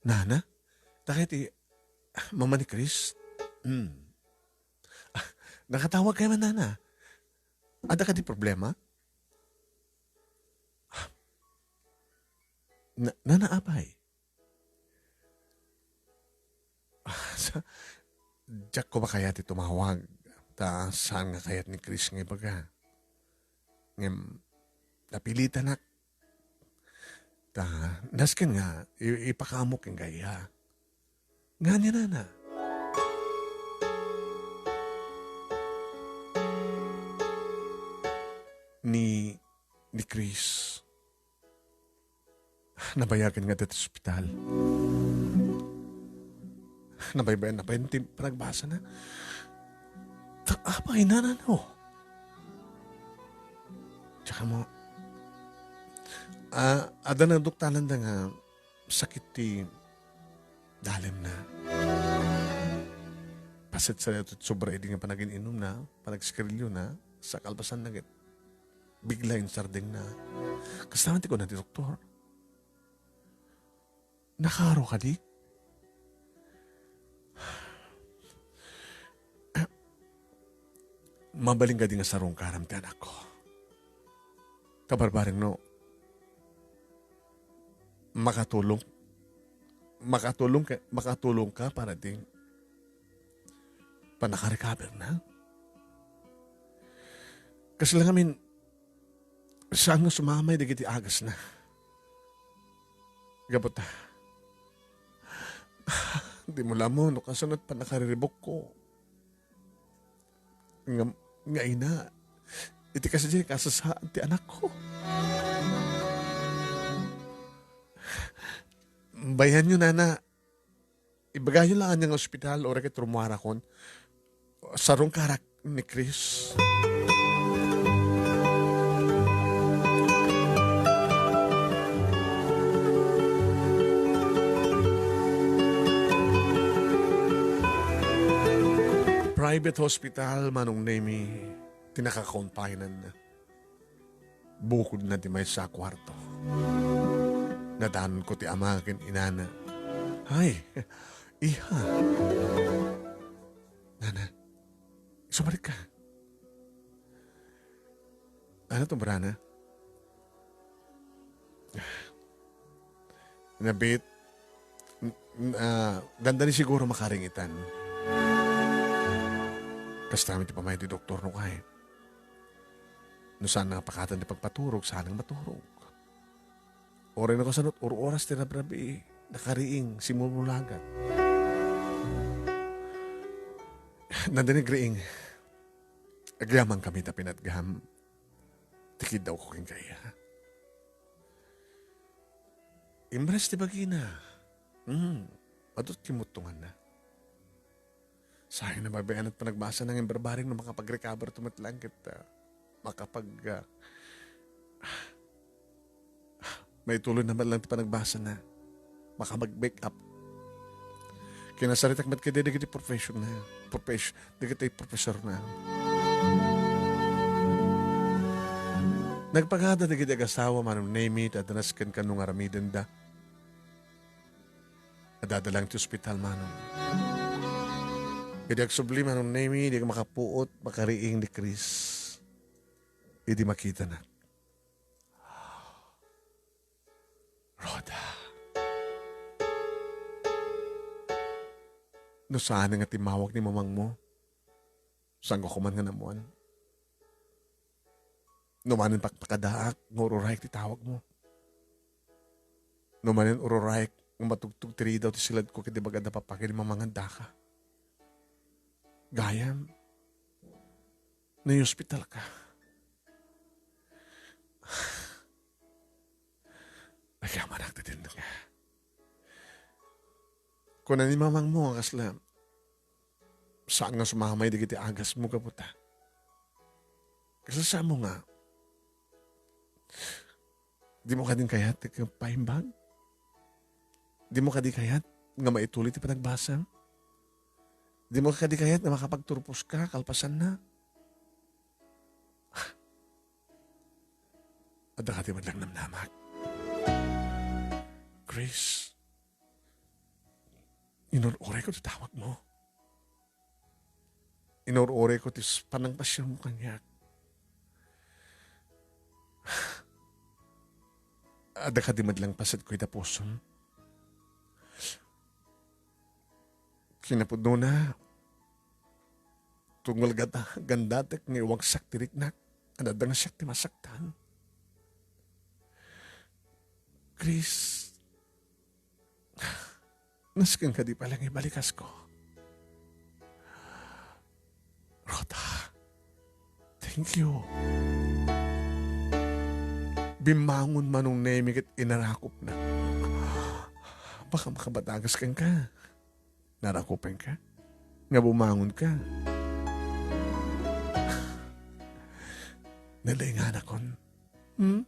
Nana? Dayta ti mama ni Chris? Hmm. Ah, nakatawag kay man, nana. Adda kadi problema? Na, nana, apay? Ah, sa, diak koma kayat ti tumawag. Ta saan nga kayat ni Chris nga ibaga. Ngem, napilitanak. Ta, nasken nga, i-, ipakamok ken gayam. Ngani, nana? Ni, ni Chris. Nabayagen nga adda ti ospital. Nabaybayan, nabaybayan ti panagbasana. Ta, apay, nana, no? Tsaka mo, ah, adda naduktalanda nga sakit ti dalemna. Paset sa sobra idi nga panagin-inumna, panagsikarilyona, sa kalpasanna ket bigla insardengna. Kasta man ti kuna ti doktor. Nakaro kadi? Mabalin kadi nga sarungkaram ti anakko? Kabarbareng no, makatulong, makatulong ka, makatulong ka para ti pannakarecover na? Kasla ngamin, saan nga sumamay dagiti agasna. Gapu ta, dimo la ammo no kasano ti pannakariribukko. Nga, nga ina, iti kasdiay kasasaan ti anakko. Bayanyo, nana, ibagayo la ania nga ospital, uray ket rummuarakon. Sarungkarak ni Chris. Private hospital, Manong Nemy, ti naka-confinan. Bukodna ti maysa a kuarto. Nadanonko ti ama ken inana. Ay, iha. Nana, sumalik ka. Ano to, brana? Nabit, n-, n-, ah, dandani siguro makaringitan. Kasta met ti pamay ti doktor no kay. No saan nga pakatan ti pagpaturog, saan nga maturog. Uray no kasano, ur-oras ti rabrabii, nakariing, simumulagat. Nandani, riing, agyamankami ta pinatgam ti kiddawko kenka, iha. Imres ti bagina. Hmm, adu ti kimmuttonganna. Sayang, nabaybayan ti panagbasana, ngem barbareng no makapag-recover to met lang ket, ah, makapag, ah, maituloyna met lang ti panagbasana. Makapag-make up. Kinasaritak met kadi dagiti profession na, profes-, dagiti professor na. Nagpagada dagiti agasawa, Manong Nemy, ti adda nasken kano nga aramidenda. Adda lang ti ospital, Manong. Idi agsubli, Manong Nemy, diak makapuot, makariing ni Chris. Idi makitanak. Rhoda. No saan nga timmawag ni mamangmo, saanko koma nga naammoan. No manen pakpakadaak nga ururaek ti tawagmo. No manen ururaek nga matugtog ti ridaw ti siladko ket di bagada papakilimamangan daka. Gayam, no ospital ka. Agyamanak ti tindek. Kuna ni mamangmo nga kasla, saan nga sumamay dagiti agasmo gapu ta. Kasla sa mo nga, di mo kadin kayat ti paimbag? Di mo kadi kayat nga maituloy ti panagbasa? Dimo kadi kayat nga makapagturposka kalpasanna? Adda kadi met lang namnamak? Chris, inur-urayko ti tawagmo. Inur-urayko ti s-, panangpasiarmo kaniak. Adda kadi met lang pasetko ita pusom? Kinapudnona, tunggal gata-, gandatek nga iwagsak ti riknak, adda nga siak ti masaktan. Chris, nasken kadi pay lang ibalikasko? Rhoda, thank you. Bimmangon Manong Nemi ket inarakopna. Baka makabatagas kenka. Narakupenka? Nga bumangonka? Nalainganakon. Hmm?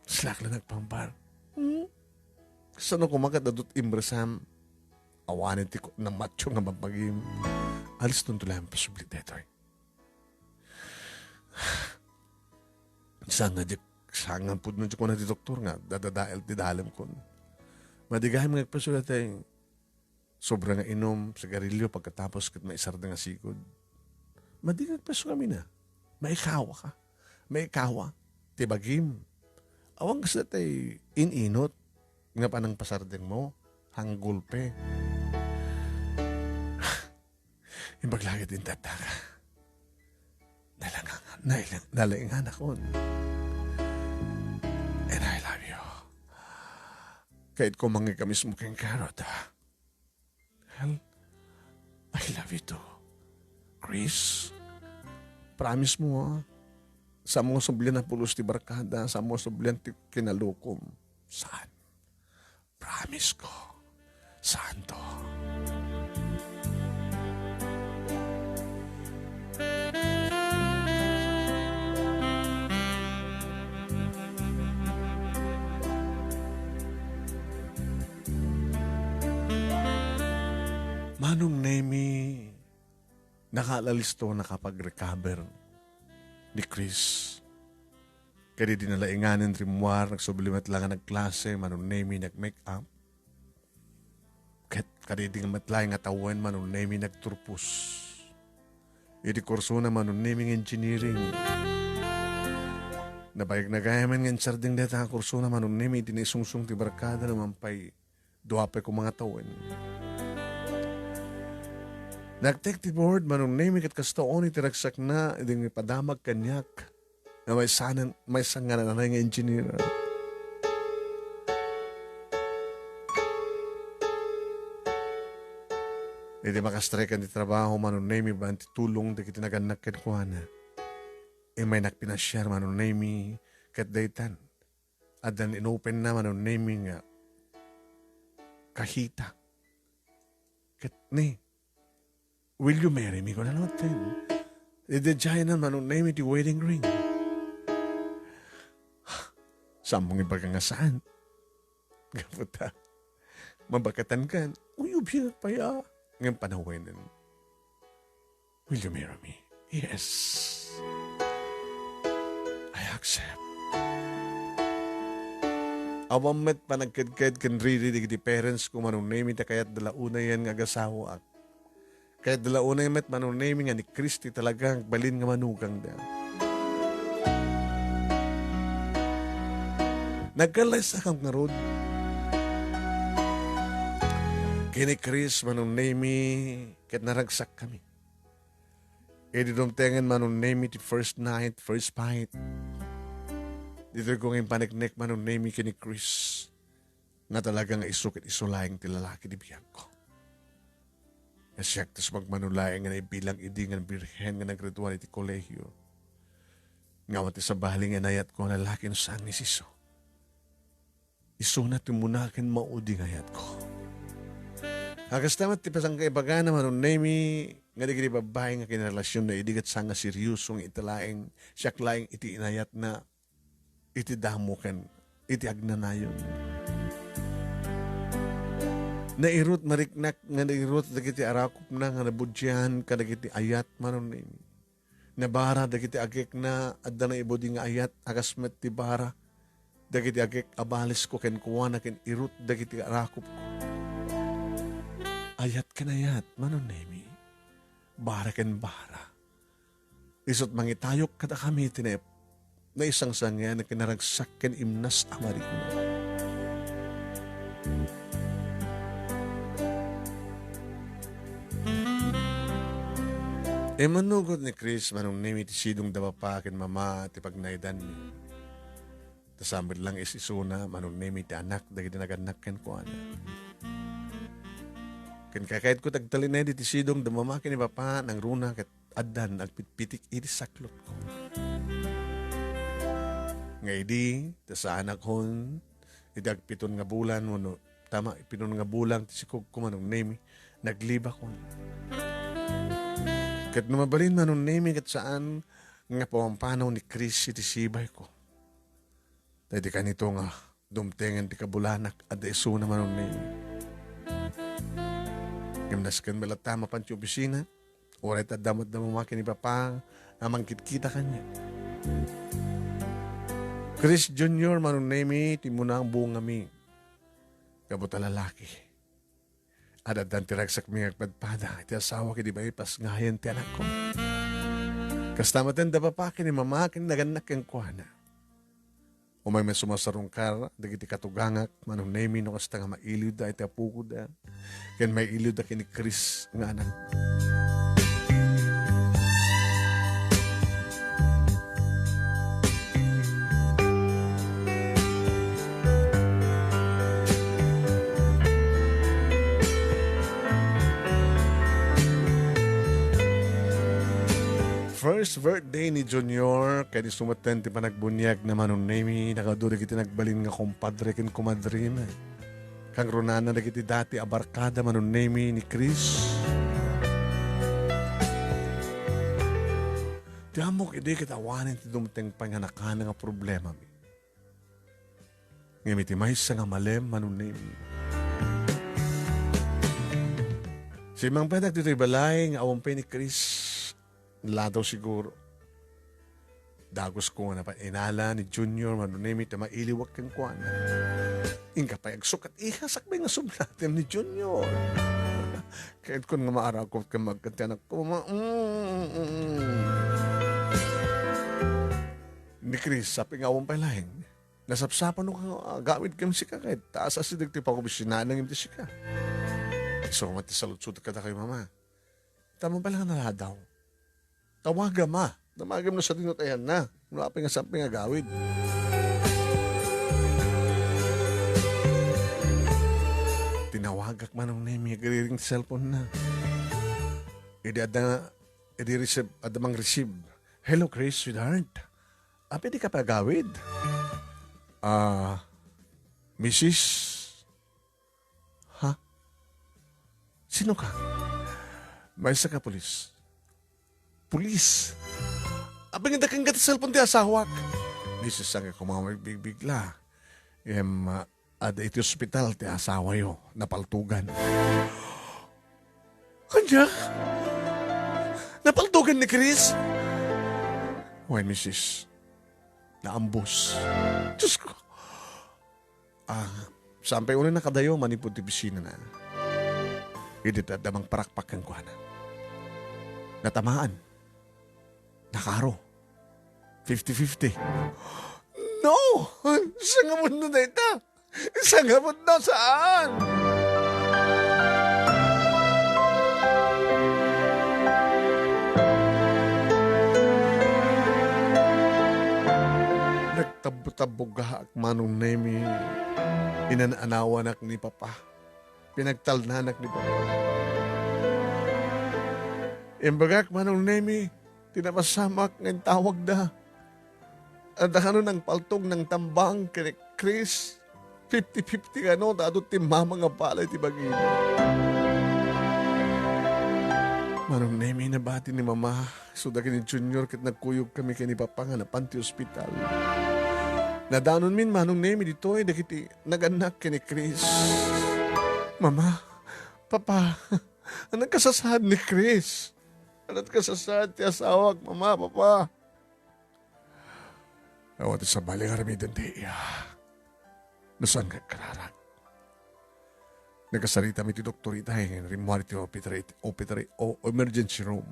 Salak lang nagpangpar. Hmm? Kasano koma ket adut imresam? Awanen ti kutna macho nga mabagim. Alistonto lang pasubli daytoy. Saan nga diak, saan nga pudno diak kuna ti doktor nga dadadael ti dalemkon. Madi gayam nga agpaso daytoy sobra nga inum, sigarilyo, pagkatapos ket maisardeng a sigud. Madi nga agpaso ngamin a. Maikawa ka. Maikawa ti bagim. Awan kas daytoy in-inut nga panangpasardengmo, hanggulpe. Imbag langit in tattaka. Nalangang-, nailang-, nalainganakon. And I love you. Kayatko mangikamismo kenka, Rhoda. Well, I love you too. Chris, promise mo, ha? Saanmo sublian a pulos ti barkada, saanmo sublian ti kinalukom. Saan? Promise ko. Santo. Manong Nemi, nakaalalisto, nakapag-recover ni Chris. Kadi di nalainganan rimmuar, nagsubli met la nga nagklase, Manong Nemi nag-make up. Ket kadi di met laeng nga tawen, Manong Nemi nagturpos iti kursona, Manong Nemi nga engineering. Nabayag na gayam nga insardeng dayta nga kursona, Manong Nemi, iti naisungsong ti barkada, no man pay dua pay koma nga tawen. Nagtek ti board, Manong Nemi, ket kasta unay ti ragsakna idi ipadamag kaniak nga maysanan, maysa nga nanay nga engineer. Idi makastrekan ti trabaho, Manong Nemi, baen ti tulong dagiti nagannak kenkuana. Immaynak pinasiar, Manong Nemi, ket daytan. Addan inopenna, Manong Nemi, nga kahita. Ket ni, "Will you marry me?" kuna latta. Idaydiayna, Manong Nemi, ti wedding ring. Saanmo nga ibaga nga saan? Gapu ta mabakatankan. Uy, ubiak pay a. Ngem panawenen. Will you marry me? Yes. I accept. Awan met panagkedked ken riri dagiti parents ko, Manong Nemi, ta kayatda la unayen nga agasawaak. Kayatda la unay met, Manong Nemi, nga ni Chris ti talaga nga agbalin nga manugangda. Nagkallaysakam ngarud ken ni Chris, Manong Nemi, ket naragsakkami. Idi dumtengen, Manong Nemi, ti first night, first fight, ditoy ko nga impaneknek, Manong Nemi, ken ni Chris, nga talaga nga isu ket isu laeng ti lalaki ti biagko. Nga siak ti sumagmamano laeng nga naibilang idi nga birhen nga nagraduar iti kolehiyo. Nga awan ti sabali nga inayatko a lalaki no saan nga isu. Isuna ti umuna ken maudi nga ayatko. A kasta met ti pasangkaibagana, Manong Nemi, nga dagiti babbai nga kinarelasionna idi ket saan nga serioso nga ita laeng, siak laeng iti inayatna iti damo ken iti agnanayon. Nairut, mariknak nga nairut dagiti arakupna nga nabudian kadagiti ayat, Manong Nemi. Nabara dagiti agekna, adda naibudi nga ayat, a kas met ti bara dagiti agek a balisko kenkuana ken irut dagiti arakupko. Ayat ken ayat, Manong Nemi. Bara ken bara. Isut' mangitayok kadakami ti naip-, naisangsangian a kinaragsak ken imnas a marikna. Immanugot ni Chris, Manong Nemi, ti sidongda papa ken mama ti pagnaedanmi. Ta saan met lang is-isuna, Manong Nemi, ti anak dagiti nagannak kenkuana. Ken kayatko ti agtalinaed iti sidongda mama ken ni papa, nangruna ket addan agpitpitik iti saklotko. Nga idi, ta saanakon, iti agpiton nga bulan, wenno tama, piton nga bulan ti sikogko, Manong Nemi, naglibakon. Ket no mabalin, Manong Nemi, ket saan nga pampampanaw ni Chris iti sibayko. Ta idi kanito nga dumtengen ti kabulanak, adda isuna, Manong Nemi. Ngem nasken met latta a mapan ti opisina, uray ta adda met da mama ken ni papa a mangkitkita kaniak. Chris Junior, Manong Nemi, ti umuna nga buongami. Gapu ta lalaki. Adda addan ti ragsakmi nga agpadpada iti asawak idi maipasengan ti anakko. Kasta met da papa ken ni mama ken nagannak kenkuana. Umay met sumasarungkar dagiti katugangak, Manong Nemi, no kasta nga mailiwda iti apokoda ken mailiwda ken ni Chris nga anak. First birthday ni Junior, ken isu metten ti panagbuniagna, Manong Nemi, nakaadu dagiti nagbalin nga kumpadre ken kumadrina. Kangrunana dagiti dati a barkada, Manong Nemi, ni Chris. Ti ammok idi ket awanen ti dumteng pay nga nakana nga problemami. Ngem iti maysa nga malem, Manong Nemi, simmangpetak ditoy balay nga awan pay ni Chris. Naladaw siguro. Dagusko nga napan-inala ni Junior, Manong Nemi, ta mailiwak kenkuana. Inka pay agsukat, iha, sakbay nga sublatem ni Junior. Kayatko nga maarakop ken magkatianak ko, ma-, mm, mm, mm. Ni Chris, sapay nga awan pay laeng. Nasapsapano nga agawid ken sika ket ta asideg ti pangobisinana ngem ti sika. Isu met ti saludsod kadakayo, Mama. Tama pay nga naladaw. Tawagam, a. Tawagam no sadino ti ayanna. No apay nga sapay nga agawid. Tinawagak, Manong Nemi, agriring ti cellphone na. Idi adda, idi receive, adda mang-receive. "Hello, Chris, sweetheart." Apay dika pay agawid? Ah, misis? Ha? Sino ka? Maysa ka pulis. Pulis? Apay nga dakkel nga ti cellphone ti asawak? Misis, saan nga koma magbigla. Em, ah, Adda iti ospital ti asawayo, napaltogan. Ania? Napaltogan ni Chris? Wen, misis. Naambos. Diyos ko. Ah, saan pay unay nakadayo manipud ti opisinana. Idi adda mangparakpak kenkuana. Natamaan. Nakaro. Fifty fifty. No! Sangamonno dayta! Sangamonno, saan? Nagtabbutabbugaak, Manong Nemi. Inan-anawanak ni Papa. Pinagtalnanak ni Papa. Imbagak, Manong Nemi, ti napasamak nga intawagda. Adda kano nangpaltog, nangtambang ken ni Chris. Fifty fifty kano, ta adu ti mama nga balay ti bagina. Manong Nemi, nabati ni Mama, isu dagiti Junior ket nagkuyogkami ken ni Papa nga napan ti ospital. Nadanonmin, Manong Nemi, ditoy dagiti nagannak ken ni Chris. Mama, Papa, annak kasasaad ni Chris? Annak kasasaad ti asawak, Mama, Papa? Awan ti sabali nga aramiden ti iya. No saan nga agkararag. Nagkasarita mi ti doktor itay, rimmuar iti operator, operator, o emergency room.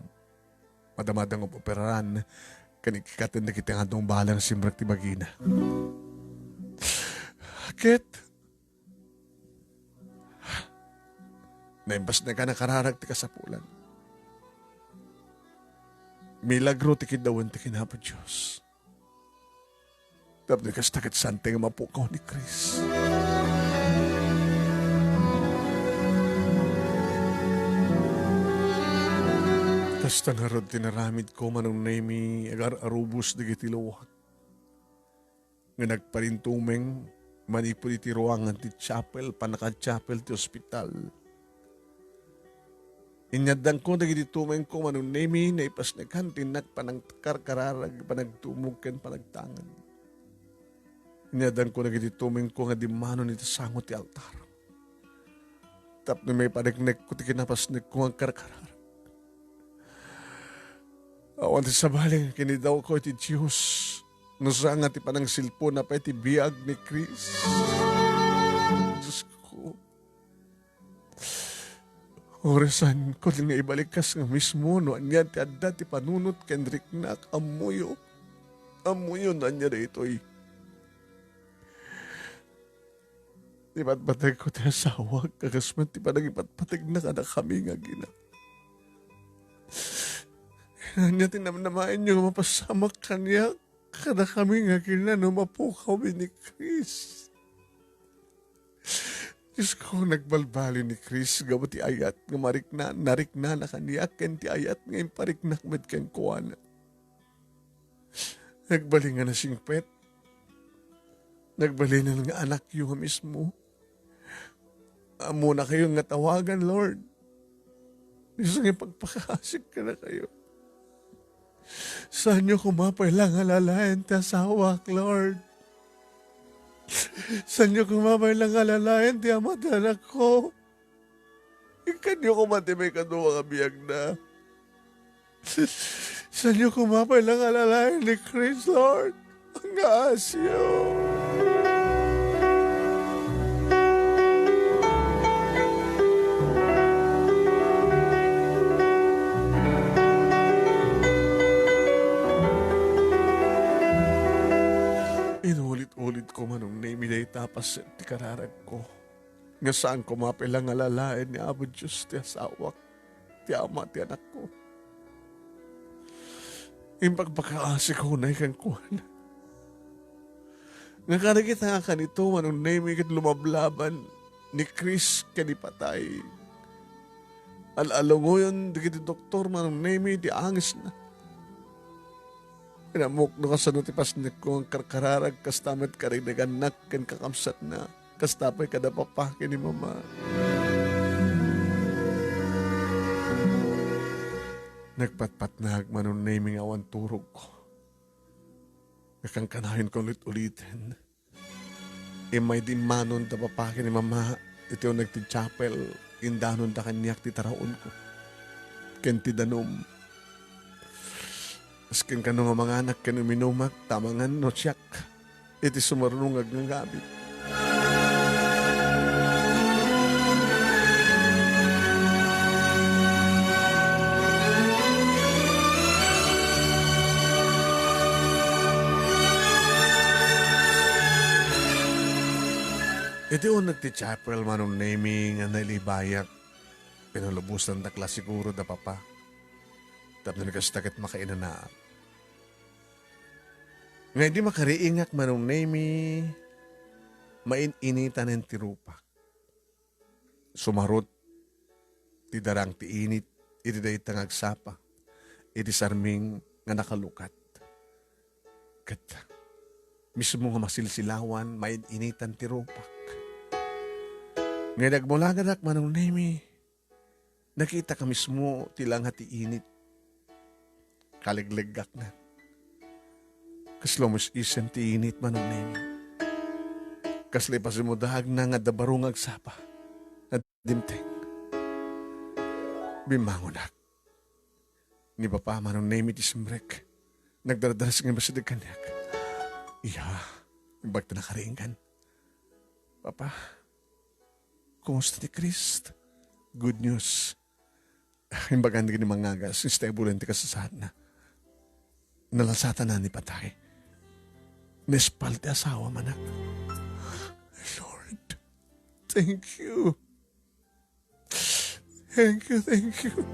Madamadang operaran, ken ikkikaten dagiti nga adda balang simrek ti bagina. Ket, naimbasnekan a kararag ti kasapulan. Milagro ti kiddawen ti ken Apo Dios. Tapno kasta ket saan ti nga mapukaw ni Chris. Kasta ngarud ti naramidko, Manong Nemi, agar-arubos dagiti luak. Nga nagparintumeng manipud iti ruangan ti chapel, pannakachapel ti ospital. Inyaddanko dagiti tumengko, Manong Nemi, naipasnekan ti innak panangkarkararag, panagtumog ken panagtangan. Inyaddanko dagiti tumengko nga dimmanon iti sango ti altar. Tapno maipaneknekko ti kinapasnekko nga agkarkararag. Awan ti sabali nga kinidawko iti Dios. No saan nga ti panangsilpona pay ti biag ni Chris. Diosko. Orasanko nga ibalik kas nga mismo no ania ti adda ti panunot ken riknak, ammoyo. Ammoyo no ania daytoy. Ipatpategko ti asawak, a kas met ti panagipatpategna kadakami nga agina. Ania ti namnamaenyo nga mapasamak kaniak, kadakami nga agina no mapukawmi ni Chris? Diosko, nagbalbaliw ni Chris gapu ti ayat nga marikna, nariknana kaniak ken ti ayat nga impariknak met kenkuana. Nagbalin nga nasingpet. Nagbalinen nga anakyo nga mismo. Ammonakayo nga tawagan, Lord. Isu nga ipagpakaasik kadakayo. Saanyo koma pay la nga alalaen ti asawak, Lord. Saanyo koma pay la nga alalaen ti ama ti anakko. Ikkanyo koma ti maikadua nga biagna. Saanyo koma pay la nga alalaen ni Chris, Lord. Pangngaasyo. Inulit-ulitko, Manong Nemi, dayta a paset ti kararagko. Nga saan koma pay la nga alalaen ni Apo Dios ti asawak, ti ama ti anakko. Impagpakaasik unay kenkuana. Nga kadagita nga kanito, Manong Nemi, ket lumablaban ni Chris ken ipatay. Al-alungoyon dagiti doktor, Manong Nemi, ti angesna. Inammok no kasano ti pasnekko nga karkararag kasta met karinegannak ken kakabsatna, kasta pay kada papa ken ni mama. Nagpatpatnag, Manong Nemi, nga awan turogko. Nga kankanayon ko ulit-uliten. Immay dimmanon da papa ken ni mama iti uneg ti chapel, indanonda kaniak ti taraonko ken ti danum. Masken kano nga manganak ken uminumak, ta amangan no siak iti sumurnongag nga gamit. Iti uneg ti chapel, Manong Nemi, nga nailibayak, pinalubosandak la siguro da papa. Tapno kasta ket makainanaak. Nga idi makariingak, Manong Nemi, main-initanen ti rupak. Sumarot ti darang ti init iti dayta nga agsapa iti sarming nga nakalukat. Ket mismo nga masilsilawan, main-initan ti rupak. Nga idi agmulagadak, Manong Nemi, nakitak a mismo ti langa ti init. Kalegleggakna. Kasla umis-isen ti init, Manong Nemi. Kasla ipasimudaagna nga adda baro nga agsapa. Dimteng. Bimmangonak. Ni Papa, Manong Nemi ti simrek. Nagdardaras nga masideg kaniak. Iya, imbag ta nakariingkan. Papa, kumusta ni Chris? Good news. Imbagan ni mangagas, istebulan ti kasasaadna. Nalasatan na ni patay. Naispal ti asawa, manak. Lord, thank you. Thank you, thank you.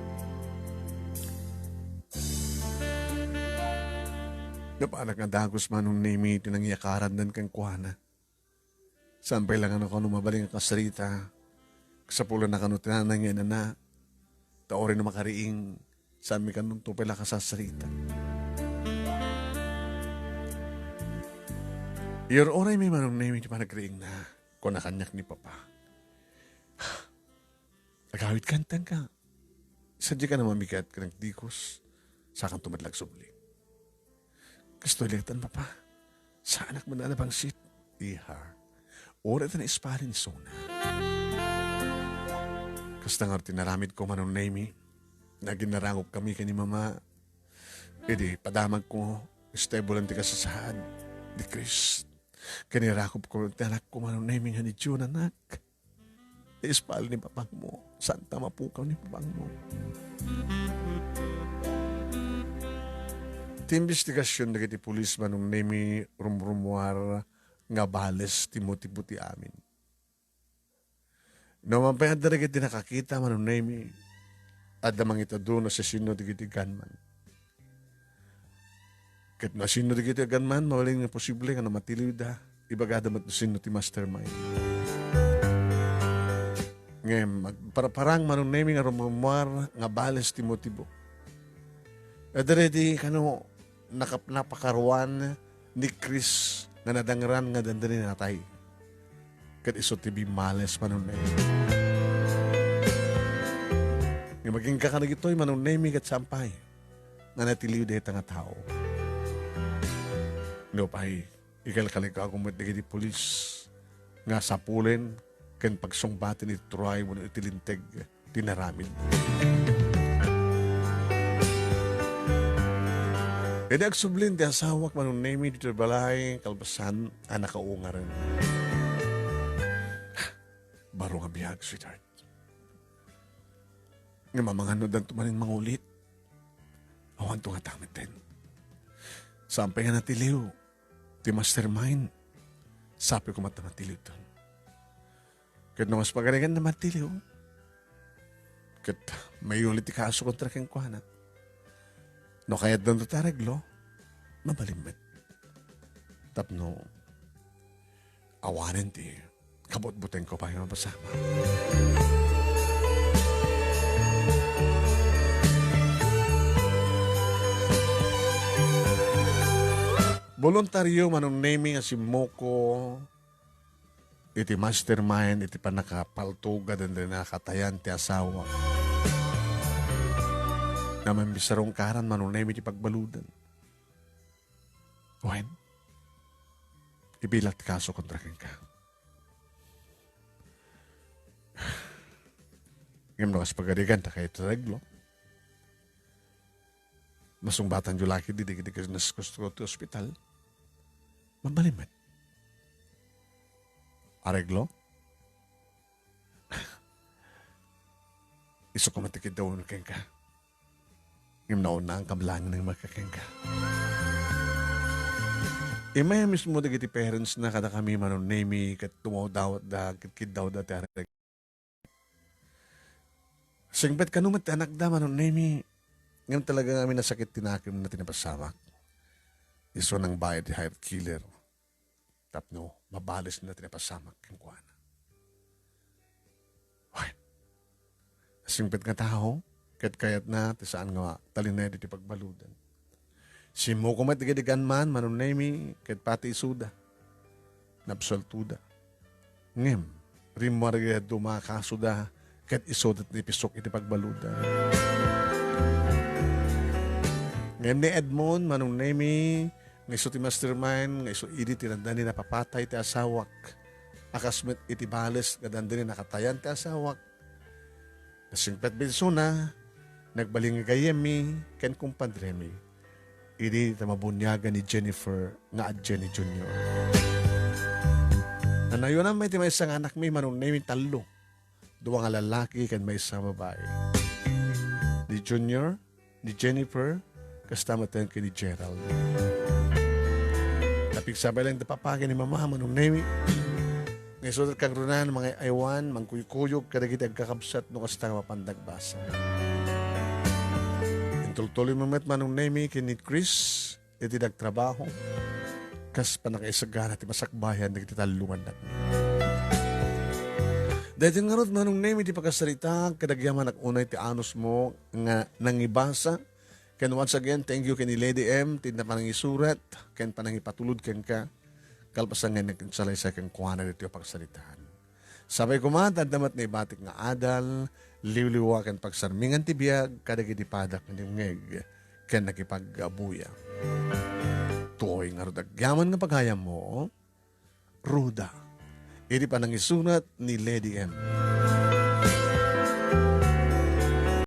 Napanak nga dagus, Manong Nemi, ti nangyakaran kenkuana. Saan pay la kano, kano mabalin nga kasarita. Kasapulan na kano ti nanay nga inana. Ta uray no makariing, saan mi kano pay la kasasarita. Iyar-uray mi, Manong Nemi, ti panagriingna, kuna kaniak ni Papa. Agawid ka, antengka. Sadiay ka na mamigat ken agdikos. Sakanto met la agsubli. Kastoy laeng, Papa. Saanak met a napangsit. Iha. Uray ta naispalin isuna. Kasta ngarud ti naramidko, Manong Nemi. Naginnarangob kami ken ni Mama. Idi padamagko, istebulan ti kasasaad ni Chris. Ken irakupko ti anakko, Manong Nemi, nga ni June, anak. Ispal ni papangmo. Saan ta mapukaw ni papangmo. Ti imbestigasion dagiti pulis, Manong Nemi, rumrumuar nga bales ti motibo ti amin. No mapay adda dagiti nakakita, Manong Nemi, adda mangitado no siasino dagiti gunman. Ket no asino dagiti gunman, mabalin nga posible nga no matiliwda, ibagada met no sino ti mastermind. Ngem, agparparang, Manong Nemi, nga rumrumuar nga bales ti motibo. Adda dagiti kano nakap-, napakaruan ni Chris nga nadangran nga dandani natay. Ket isu ti bimmales, Manong Nemi. Nga maginka kano ditoy, Manong Nemi, ket saan pay nga natiliw dayta nga tao. Nupay, ikalkalikagum met dagiti pulis nga sapulen ken pagsungbaten iti turay wenno iti linteg ti naramid. Idi agsubli ti asawak, Manong Nemi, ditoy balay, kalpasan a nakaungaren. Baro nga biag, sweetheart. Nga mamangan no addanto manen mangulit. Awanto nga tameten. Saan pay nga natiliw ti mastermind. Sapay koma ta matiliwton. Ket no kas pagarigan na matiliw, ket mayuli ti kaso kontra kenkuana. No kayatdanto ti areglo, mabalin met. Tapno awanen ti kabutbutengko pay nga mapasamak. Boluntario, Manong Nemi, nga simmuko iti mastermind iti pannakapaltog a dandani a nakatayan ti asawa. Namambisaron karan, Manong Nemi, ti pagbaludan. Wen, ibilak ti kaso kontra kenka. Ngem no kas pagarigan ta kayat ti areglo, masungbatanyo la ketdi dagiti kas-, naskusko ti ospital. Mabalin met. Areglo? Isu koma ti kiddawen kenka. Ngem naunaan ka laeng nga agkenka. Immay a mismo dagiti parents na kadakami, Manong Nemi, ket tumawdawatda, ket kiddawda ti areglo. Singpet kano met ti anakda, Manong Nemi, ngem talaga nga amin a sakit ti nakemna ti napasamak. Isu nangbayad ti hire killer tapno mabalisna ti napasamak kenkuana. Wen, singpet nga tao, ket kayatna ti saan nga talinaed iti pagbaludan. Simmuko met dagiti gunman, Manong Nemi, ket pati isuda. Naabsueltoda. Ngem, rimmuar dagiti dadduma a kasoda, ket isuda ti napisok iti pagbaludan. Ngem ni Edmond, Manong Nemi, nga isu ti mastermind, nga isu idi ti dandani napapatay ti asawak. A kas met iti bales nga dandani nakatayan ti asawak, Nasingpet bensona, nagbalin nga gayyemmi ken kumpadremi. Idi ta mabuniagan ni Jennifer nga adda ni Junior. Nanayonan met ti maysa nga anakmi, Manong Nemi, tallo. Dua nga lalaki ken maysa nga babai. Ni Junior, ni Jennifer, kasta met ken ni Gerald. Napigsabay laeng da papa ken ni mama, Manong Nemi. Nga isu ti kangrunan, mangay-aywan, mangkuykuyog kadagiti agkakabsat no kasta nga mapan nagbasa. Intultuloy mo met, Manong Nemi, ken ni Chris, iti nagtrabaho. Kas pannakaisagana ti masakbayan dagiti tallo nga anakmi. Daytoy ngarud, Manong Nemi, ti pakasaritaak, kadagyaman unay ti anusmo nga nangibasa. Ken once again, thank you ken ni Lady M, ti panangisurat, ken panangipatulod kenka. Kalpasan nga nakinsalaysay kenkuana ditoy a pagsaritaan. Sapay koma, ta adda met naibatik nga adal, liwliwa ken pagsarmingan ti biag, kadagiti padak nga dimngeg, ken nakipag-abuya. Toy ngarud agyaman nga pagayammo, Ruda. Iti panangisurat ni Lady M.